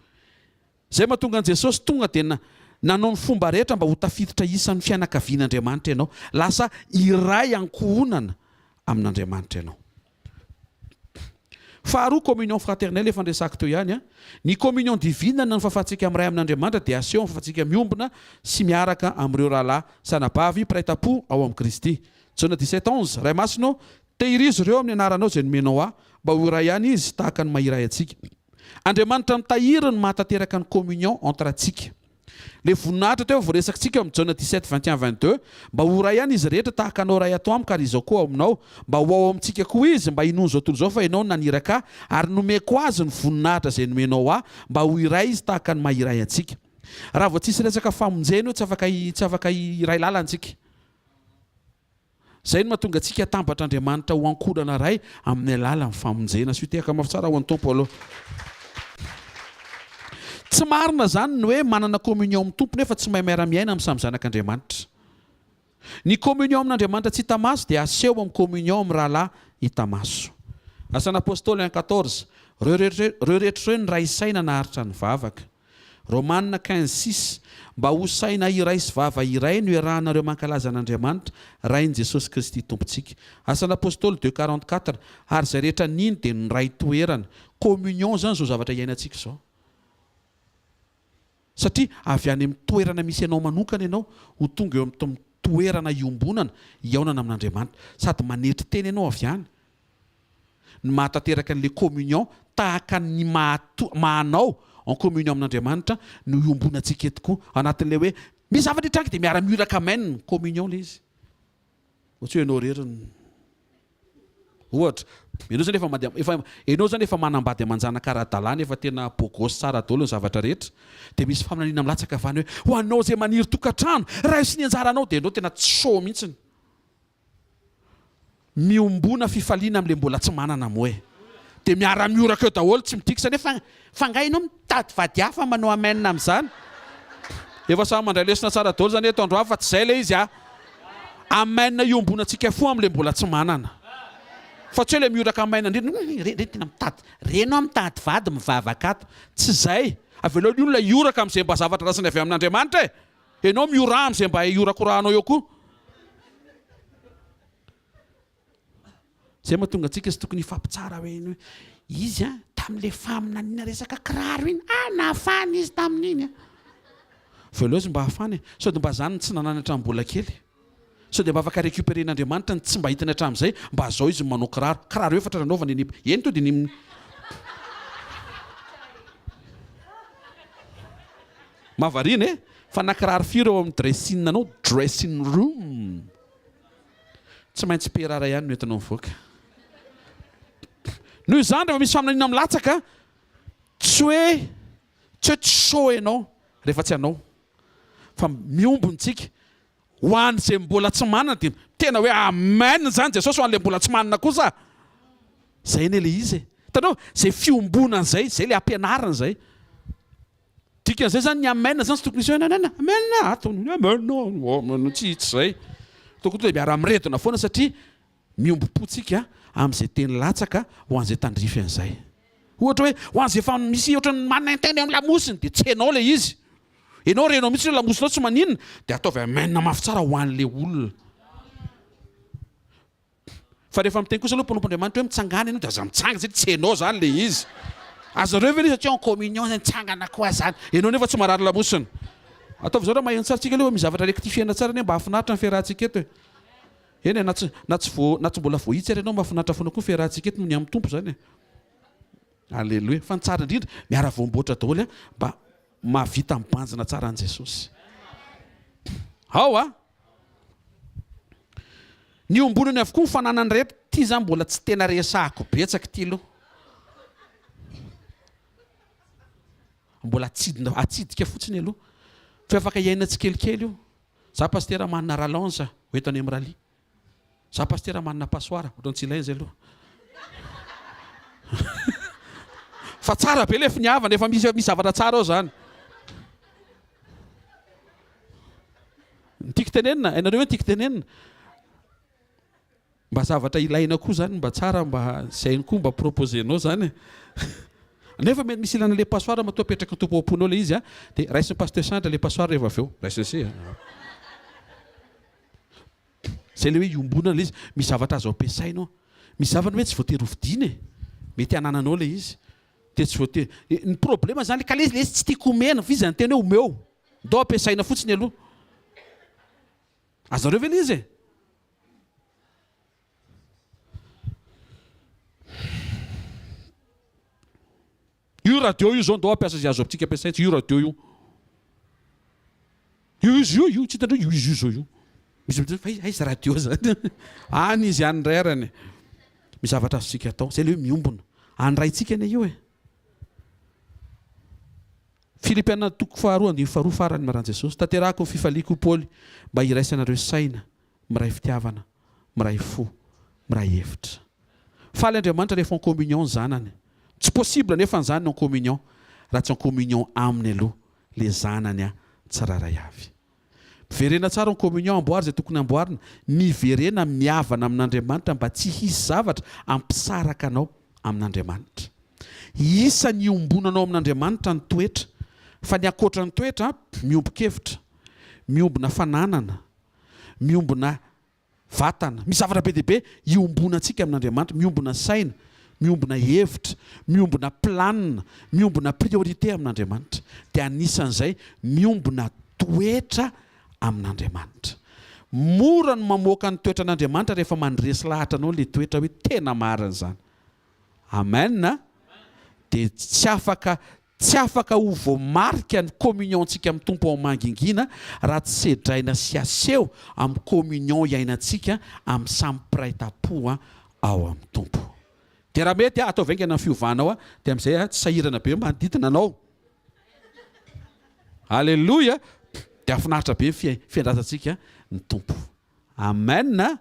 Izay mahatonga an'i Jesosy tonga dia nanao ny fomba rehetra mba ho tafiditra isan'ny fianakavian'Andriamanitra ianao. Lasa iray ankohonana amin'Andriamanitra ianao. Faharoa, communion fraternelle efa niresahako teo ihany. Ny communion divine na ny fahafahantsika miray amin'Andriamanitra dia aseho amin'ny fahafahantsika miombona sy miaraka amin'ireo rahalahy sy anabavy mpiray tam-po ao amin'i Kristy. Jaona 17, 11, Ray Masina ô, tehirizo ireo amin'ny anaranao izay nomenao ahy, mba ho iray ihany izy, tahaka ny maha-iray antsika. Andriamanitra mitahiry ny mahatanteraka ny communion entre antsika. Le voninahitra teo voaresakitsika ao amin'ny Jaona 17, 21, 22, mba ho iray ihany izy rehetra tahaka anao Ray ato amiko ary izaho koa ao aminao, mba ho ao amintsika koa izy, mba hinoan'izao tontolo izao fa ianao no naniraka ahy, ary nomeko azy ny voninahitra izay nomenao ahy, mba ho iray izy tahaka ny maha iray antsika. Raha vao tsisy resaka famonjena eo tsy afaka tsy afaka hiray lalana tsika. Izay no mahatonga antsika hatambatra Andriamanitra ho ankohonana iray amin'ny alalan'ny famonjena. Asio tehaka mafy tsara ho an'ny Tompo aloha. Tsy marina izany ny hoe manana communion amin'ny Tompo nefa tsy mahay miara-miaina amin'ny samy zanak'Andriamanitra. Ny communion amin'Andriamanitra tsy hita maso dia aseho amin'ny communion amin'ny rahalahy hita maso. Asan'Apostoly un 14, Reo rehetra ireo niray saina naharitra nivavaka. Romana 15 six, Mba ho saina iray sy vava iray no iarahanareo mankalaza an'Andriamanitra, Rain'i Jesosy Kristy Tompontsika. Asan'Apostoly deux 44, Ary izay rehetra nino dia niray toerana. Communion izany izao zavatra iainantsika izao. Satria avy any amin'ny toerana misy anao manokana ianao ho tonga eo amin'ny toerana iombonana, hihaonana amin'Andriamanitra. Sady manetry tena ianao avy any. ny mahatanteraka an'ilay communion tahaka ny maha maha anao en communion amin'Andriamanitra no iombonantsika eto koa anatin'ilay hoe misy zavatra hitranga dia miara-mioraka amen communion ilay izy ohatry hoe ianao irery no ohatra ianao zany efa mandeha efa ianao zany efa manambady aman-janaka ara-dalàna efa tena beau gosse tsara daholo ny zavatra rehetra dia misy faminaniana milatsaka avy any hoe ho anao izay maniry tokantrano raiso ny anjaranao dia ianao tena tsy chaud mihitsiny Miombona fifaliana amle mbola tsy manana moa e! De miara mioraka eo daholo tsy midika zany hoe fa fa nga enao mitady vady hafa manao amen amzany? Efa samy mandray lesona tsara daholo zany eto androany fa tsy zay le izy a! Amen iombonantsika fo amle mbola tsy manana fa tsy hoe le mioraka amen indrindra hum reny tena mitady reny aho mitady vady mivavaka ato tsy zay! Avelao ny olona hioraka amzay mba zavatra raisiny avy amin'Andriamanitra e! Enao mioraha amzay mba hiorakorahanao eo koa. Zay mahatonga antsika tsy tokony hifampitsara hoe iny hoe izy an tamin'le faminaniana resaka kiraro iny ah nahafana izy tamin'iny an. Voalohany izy mba hahafana e. Sao dia mba zany no tsy nananany hatramin'ny mbola kely. Sao dia mba afaka récupérer-n'Andriamanitra ny tsy mba hitany hatramin'izay, mba zao izy manao kiraro. Kiraro efatra nanaovany eny eny to dia ny Mahavariana e! Fa na kiraro firy ao amin'ny dressing anao, dressing room, tsy maintsy paire iray ihany no entinao mivoaka. Noho izany rehefa misy faminaniana milatsaka, tsy hoe tsy hoe tsy chaud ianao rehefa tsy hanao, fa miombona tsika. Ho an'izay mbola tsy manana dia tena hoe amen izany Jesosy ho an'ilay mbola tsy manana kosa. Izay anie ilay izy e. Hitanao? Izay fiombonana izay, izay ilay ampianarina izay. Dikan'izay izany ny amen izany tsy tokony hisy hoe amen, amen, ato, amen, amen, tsy tsy izay. Tokony tonga dia miara-miredona foana satria miombom-po tsika amin'izay teny latsaka ho an'izay tandrify an'izay. Ohatra hoe ho an'izay efa misy ohatran'ny manaintaina eo amin'ny lamosiny dia tsy hainao ilay izy. Ianao renao mihitsy hoe lamosinao tsy maninona dia ataovy amen mafy tsara ho an'ilay olona. Fa rehefa miteny kosa aloha mpanompon'Andriamanitra hoe mitsangàna ianao dia aza mitsangana satria tsy hainao izany ilay izy. Azonareo ve ilay izy satria en communion izany mitsangana koa izany. Ianao nefa tsy marary lamosina. Ataovy izao raha maheno tsara tsika aloha fa misy zavatra rectifier-na tsara anie mba hahafinaritra ny fiarahantsika eto e. Eny e, na tsy na tsy vo na tsy mbola voahitsy ary ianao mahafinaritra foana koa ny fiarahantsika eto noho ny amin'ny Tompo izany e. Aleloia. Fa ny tsara indrindra, miara-voamboatra daholo a, mba mahavita mibanjina tsara an'i Jesosy. Ao a! Niombonany avokoa ny fananany rehetra. Ity izany mbola tsy tena resahako betsaka ity aloha. Mbola atsidina, atsidika fotsiny aloha. Fa afaka hiaina tsikelikely io. Za pasitera manana rallonge ho eto any amin'ny rallye. Za pasitera manana passoire, ohatran'ny tsy ilaina izay aloha. Fa tsara be le finiavana, efa misy misy zavatra tsara ao zany. Ny tiako tenenina, hainareo hoe ny tiako tenenina? Mba zavatra ilaina koa zany mba tsara mba zay koa mba proposer-nao zany e. Nefa mety misy ilana le passoire matoa apetraky ny Tompo ao am-ponao le izy a, dia raisin'ny Pasteur Sandra le passoire rehefa avy eo. Raisin'i se a. Zay le hoe iombonana le izy, misy zavatra azo ampiasaina ao. Misy zavatra hoe tsy voatery ho vidiana e. Mety hanananao le izy. Dia tsy voatery, ny problema zany ka le izy le izy tsy tiako omena fa izy niteny hoe omeo. Ndao ampiasaina fotsiny aloha. Azonareo ve le izy e? Io radio io zao ndao hampiasa izay azo amintsika ampiasaina io radio io. Io izy io io tsy hitanareo io izy io zao io. Misy miteny fa aiza radio zany? Any izy any indray arany. Misy zavatra azontsika atao. Zay le hoe miombona. Andraintsika anie io e. Filipiana toko faharoa andininy faharoa farany maran Jesosy. Tanterahako ny fifaliako hoy Paoly mba hiraisanareo saina, miray fitiavana, miray fo, miray hevitra. Faly Andriamanitra rehefa en communion ny zanany. Tsy possible anefa an'izany ny en communion raha tsy en communion aminy aloha le zanany tsirairay avy. Miverena tsara en communion, amboary izay tokony amboarina, miverena mihavana amin'Andriamanitra mba tsy hisy zavatra hampisaraka anao amin'Andriamanitra. Isan'ny iombonanao amin'Andriamanitra ny toetra, fa ny ankoatra ny toetra, miombon-kevitra, miombona fananana, miombona vatana. Misy zavatra be dia be iombonantsika amin'Andriamanitra, miombona saina, miombona hevitra, miombona planina, miombona priorité amin'Andriamanitra. Dia anisan'izay miombona toetra amin'Andriamanitra. Mora ny mamoaka ny toetran'Andriamanitra rehefa mandresy lahatra anao ilay toetra hoe tena marina izany. Amen a! Dia tsy afaka tsy afaka ho voamarika ny communion-tsika amin'ny Tompo ao mangingina raha tsy sedraina sy aseho amin'ny communion iainantsika amin'ny samy mpiray tampo ao amin'ny Tompo. Dia raha mety ataovy haingana ny fiovanao dia amin'izay tsy sahirana be manodidina anao. Alléluia! Dia hahafinaritra be ny fiandrasantsika ny Tompo. Amen a!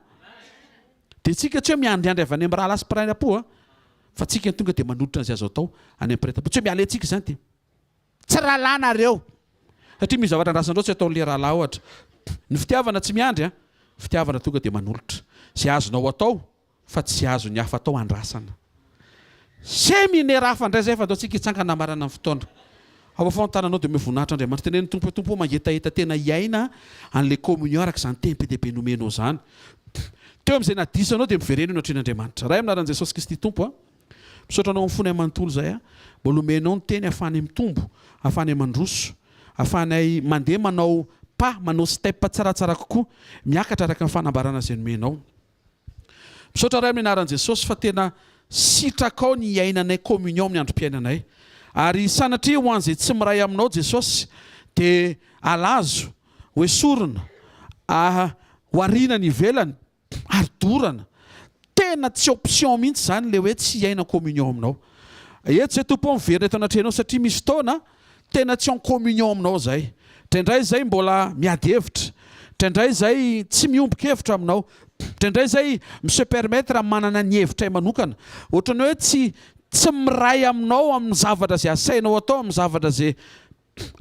Dia tsika tsy hoe miandriandry avy any amin'ny rahalahy sy mpiray am-po a! Fa tsika no tonga dia manolotra an'izay azo atao any amin'ny mpiray tam-po. Tsy hoe miala antsika izany dia tsy rahalahy nareo! Satria misy zavatra andrasanareo tsy ataon'ilay rahalahy ohatra. Ny fitiavana tsy miandry a! Fitiavana tonga dia manolotra. Izay azonao atao fa tsy azon'ny hafa atao andrasana. Seminaire hafa indray izay fa andao tsika hitsangana hamarana ny fotoana. Afafao ny tananao dia omeo voninahitra Andriamanitra. Teneno ny Tompo hoe Tompo ô mangetaheta tena hiaina an'ilay communion araka izany teny be dia be nomenao izany. Teo amin'izay nahadiso anao dia miverena eo anatrehan'Andriamanitra. Ray amin'ny anaran'i Jesosy Kristy Tompo a. Misaotra anao amin'ny fonay manontolo izay a. Mbola omenao ny teny ahafahanay mitombo, ahafahanay mandroso, ahafahanay mandeha manao pas, manao step tsaratsara kokoa, miakatra araka ny fanambarana izay nomenao. Misaotra Ray amin'ny anaran'i Jesosy fa tena sitrakao ny hiainanay communion amin'ny androm-piainanay. Ary sanatria ho an'izay tsy miray aminao Jesosy dia alazo, ho esorina, ho ariana any ivelany ary dorana. Tena tsy option mihitsy izany ilay hoe tsy hiaina communion aminao. Eto izay Tompo ô miverina eto anatrehanao satria misy fotoana tena tsy en communion aminao izay. Indraindray izay mbola miady hevitra. Indraindray izay tsy miombon-kevitra aminao. Indraindray izay mi-se permettre manana ny hevitray manokana. Ohatran'ny hoe tsy tsy miray aminao amin'ny zavatra izay asainao atao, amin'ny zavatra izay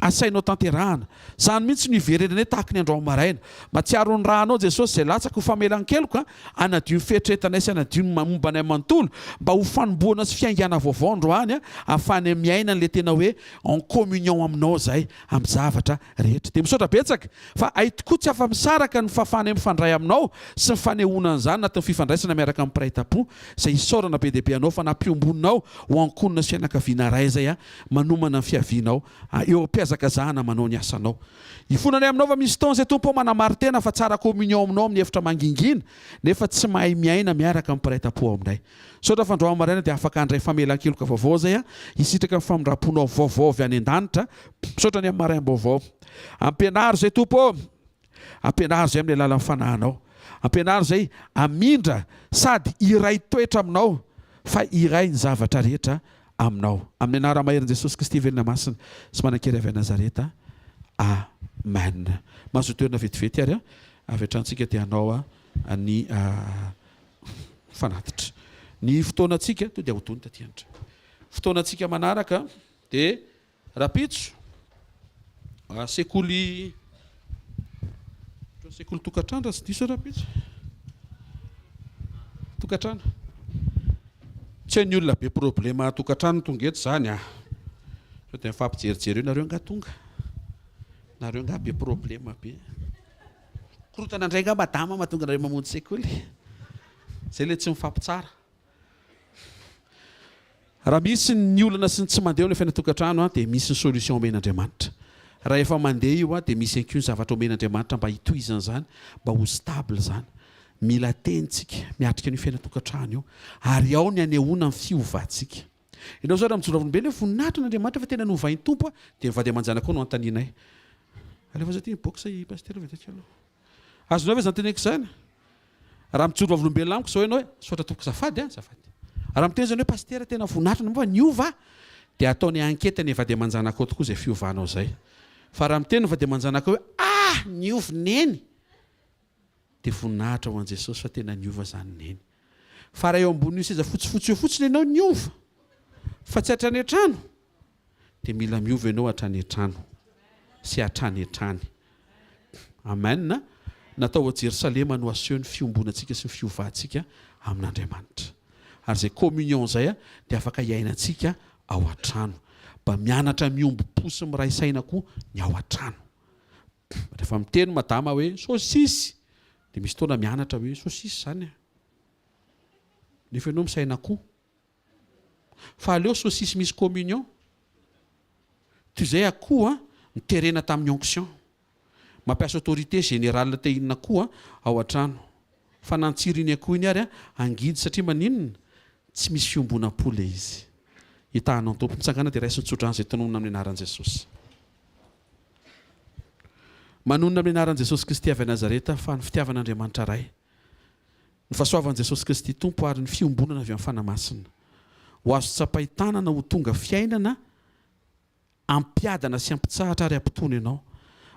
asainao tanterahana. Izany mihitsy no iverenanay tahaka ny androany maraina. Mahatsiaro ny rànao Jesosy izay latsaka ho famelan-keloka, hanadio ny fieritreretanay sy hanadio ny momba anay manontolo, mba ho fanombohana sy fiaingàna vaovao androany, ahafahanay miaina an'ilay tena hoe en communion aminao izahay amin'ny zavatra rehetra. Dia misaotra betsaka fa hay tokoa tsy afa-misaraka ny fahafahanay mifandray aminao sy ny fanehoana an'izany anatin'ny fifandraisana miaraka amin'ny mpiray tampo izay isaorana be dia be anao fa nampiombonao ho ankohonana sy fianakaviana iray izay manomana ny fiavianao eo am-pihazakazahana manao ny asanao. Ifonanay aminao fa misy fotoana izay Tompo ô manamari-tena fa tsara communion aminao amin'ny hevitra mangingina nefa tsy mahay miaina miaraka amin'ny mpiray tampo ao aminay. Misaotra fa androany maraina dia afaka handray famelan-keloka vaovao izay aho, hisitraka ny famindram-ponao vaovao avy any an-danitra. Misaotra ny amin'ny maraim-baovao. Ampianaro izay Tompo ô! Ampianaro izay amin'ny alalan'ny Fanahinao. Ampianaro izay hamindra sady hiray toetra aminao fa hiray ny zavatra rehetra aminao. Amin'ny anara-maherin'i Jesosy Kristy velona masina sy manan-kery avy any Nazareta. Amen. Mahazoa toerana vetivety ary avy hatrany tsika dia hanao ny fanatitra. Ny fotoanantsika, to dia hodony taty antra. Fotoanantsika manaraka dia Rapitso, sekoly sekoly tokantrano raha tsy diso aho rapitso. Tokantrano. Tsy hay ny olona be problema tokantrano tonga eto zany ah. Sao dia mifampijerijery eo nareo nga tonga. Nareo nga be problema be. Korotana indray nga madama mahatonga anareo mamonjy sekoly. Zay le tsy mifampitsara. Raha misy ny olana sy ny tsy mandeha eo ilay fiainan-tokantrano dia misy ny solution omen'Andriamanitra. Raha efa mandeha io dia misy ihany koa ny zavatra omen'Andriamanitra mba hitohizana izany, mba ho stable izany. Mila teny tsika miatrika an'io fiainan-tokantrano io ary ao ny hanehoana ny fiovantsika. Ianao izao raha mijoro vavolombelona hoe voninahitra an'Andriamanitra fa tena novain'ny Tompo aho dia ny vady aman-janakao no anontanianay. Alefaso aty ny box i Pasitera vetivety aloha. Azonao ve izany teneniko izany? Raha mijoro vavolombelona amiko izao ianao hoe, misaotra tompoko azafady an, azafady. Raha miteny izany hoe pasitera tena voninahitra moa fa niova aho, dia ataony enquête ny vady aman-janakao tokoa izay fiovanao izay. Fa raha miteny ny vady aman-janakao hoe ah niova neny, dia voninahitra ho an'i Jesosy fa tena niova izany neny. Fa raha eo ambonin'io seza fotsifotsy io fotsiny ianao niova, fa tsy hatrany an-trano, dia mila miova ianao hatrany an-trano sy hatrany hatrany. Amen. Natao ao Jerosalema no aseho ny fiombonantsika sy ny fiovantsika amin'Andriamanitra. Ary izay communion izay dia afaka iainantsika ao an-trano. Mba mianatra miombom-po sy miray saina koa ny ao an-trano. Rehefa miteny madama hoe sosisy dia misy fotoana mianatra hoe sosisy izany. Nefa ianao misaina koa. Fa aleo saucisse misy communion toy izay akoho a niterena tamin'ny onction. Mampiasa autorité générale te inona koa ao an-trano. Fa na ny tsirin'ny akoho iny ary a hangidy satria maninona? Tsy misy fiombonam-po le izy. Hitahanao ny Tompo. Mitsangàna dia raiso ny tsodrano izay tononina amin'ny anaran'i Jesosy. Manonona amin'ny anaran'i Jesosy Kristy avy any Nazareta fa ny fitiavan'Andriamanitra Ray, Ny fahasoavan'i Jesosy Kristy Tompo ary ny fiombonana avy amin'ny Fanahy Masina. Ho azo tsapain-tanana ho tonga fiainana hampiadana sy hampitsahatra ary hampitony anao,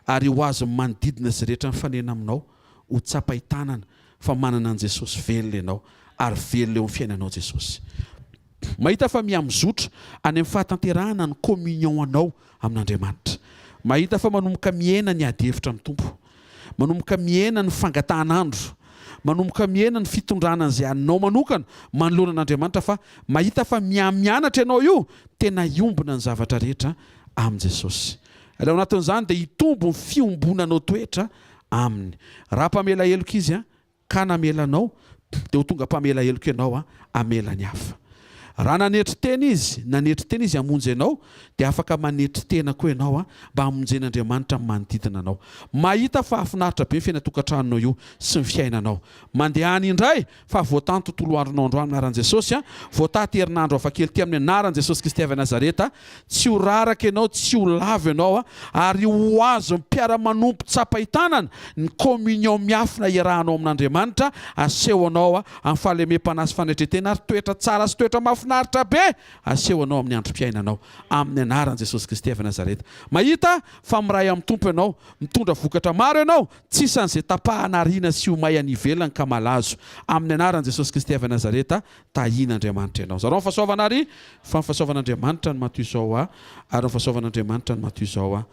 ary ho azon'ny manodidina izay rehetra mifanena aminao ho tsapain-tanana fa manana an'i Jesosy velona ianao ary velona eo amin'ny fiainanao Jesosy. Mahita fa miha-mizotra any amin'ny fahatanterahana ny communion anao amin'Andriamanitra. Mahita fa manomboka mihena ny ady hevitra amin'ny Tompo. Manomboka mihena ny fangatahan'andro. Manomboka mihena ny fitondrana an'izay anao manokana manoloana an'Andriamanitra fa mahita fa miha-mianatra ianao io, tena hiombona ny zavatra rehetra amin'i Jesosy. Ary ao anatin'izany dia hitombo ny fiombonanao toetra Aminy. Raha mpamela heloka Izy, ka namela anao, dia ho tonga mpamela heloka ianao hamela ny hafa. Raha nanetry tena Izy, nanetry tena Izy hamonjy anao, dia afaka manetry tena koa ianao mba hamonjen'Andriamanitra ny manodidina anao. Mahita fahafinaritra be ny fiainan-tokantranonao io sy ny fiainanao. Mandehana indray fa voatahy ny tontolo andronao androany amin'ny anaran'i Jesosy. Voatahy ity herinandro hafakely ity amin'ny anaran'i Jesosy Kristy avy Nazareta. Tsy ho raraka ianao, tsy ho lavo ianao, ary ho azon'ny mpiara-manompo tsapain-tanana ny communion miafina iarahanao amin'Andriamanitra, asehonao amin'ny fahalemem-panahy sy fanetren-tena ary toetra tsara sy toetra mahafinaritra. mahafinaritra be asehonao amin'ny androm-piainanao, amin'ny anaran'i Jesosy Kristy avy Nazareta. Mahita fa miray amin'ny Tompo ianao, mitondra vokatra maro ianao, tsy isan'izay tapahana ariana sy ho may any ivelany ka malazo. Amin'ny anaran'i Jesosy Kristy avy Nazareta, tahian'Andriamanitra ianao. Zarao ny fahasoavana ary fa ny fahasoavan'Andriamanitra no maha toy izao ahy, ary ny fahasoavan'Andriamanitra no maha toy izao ahy.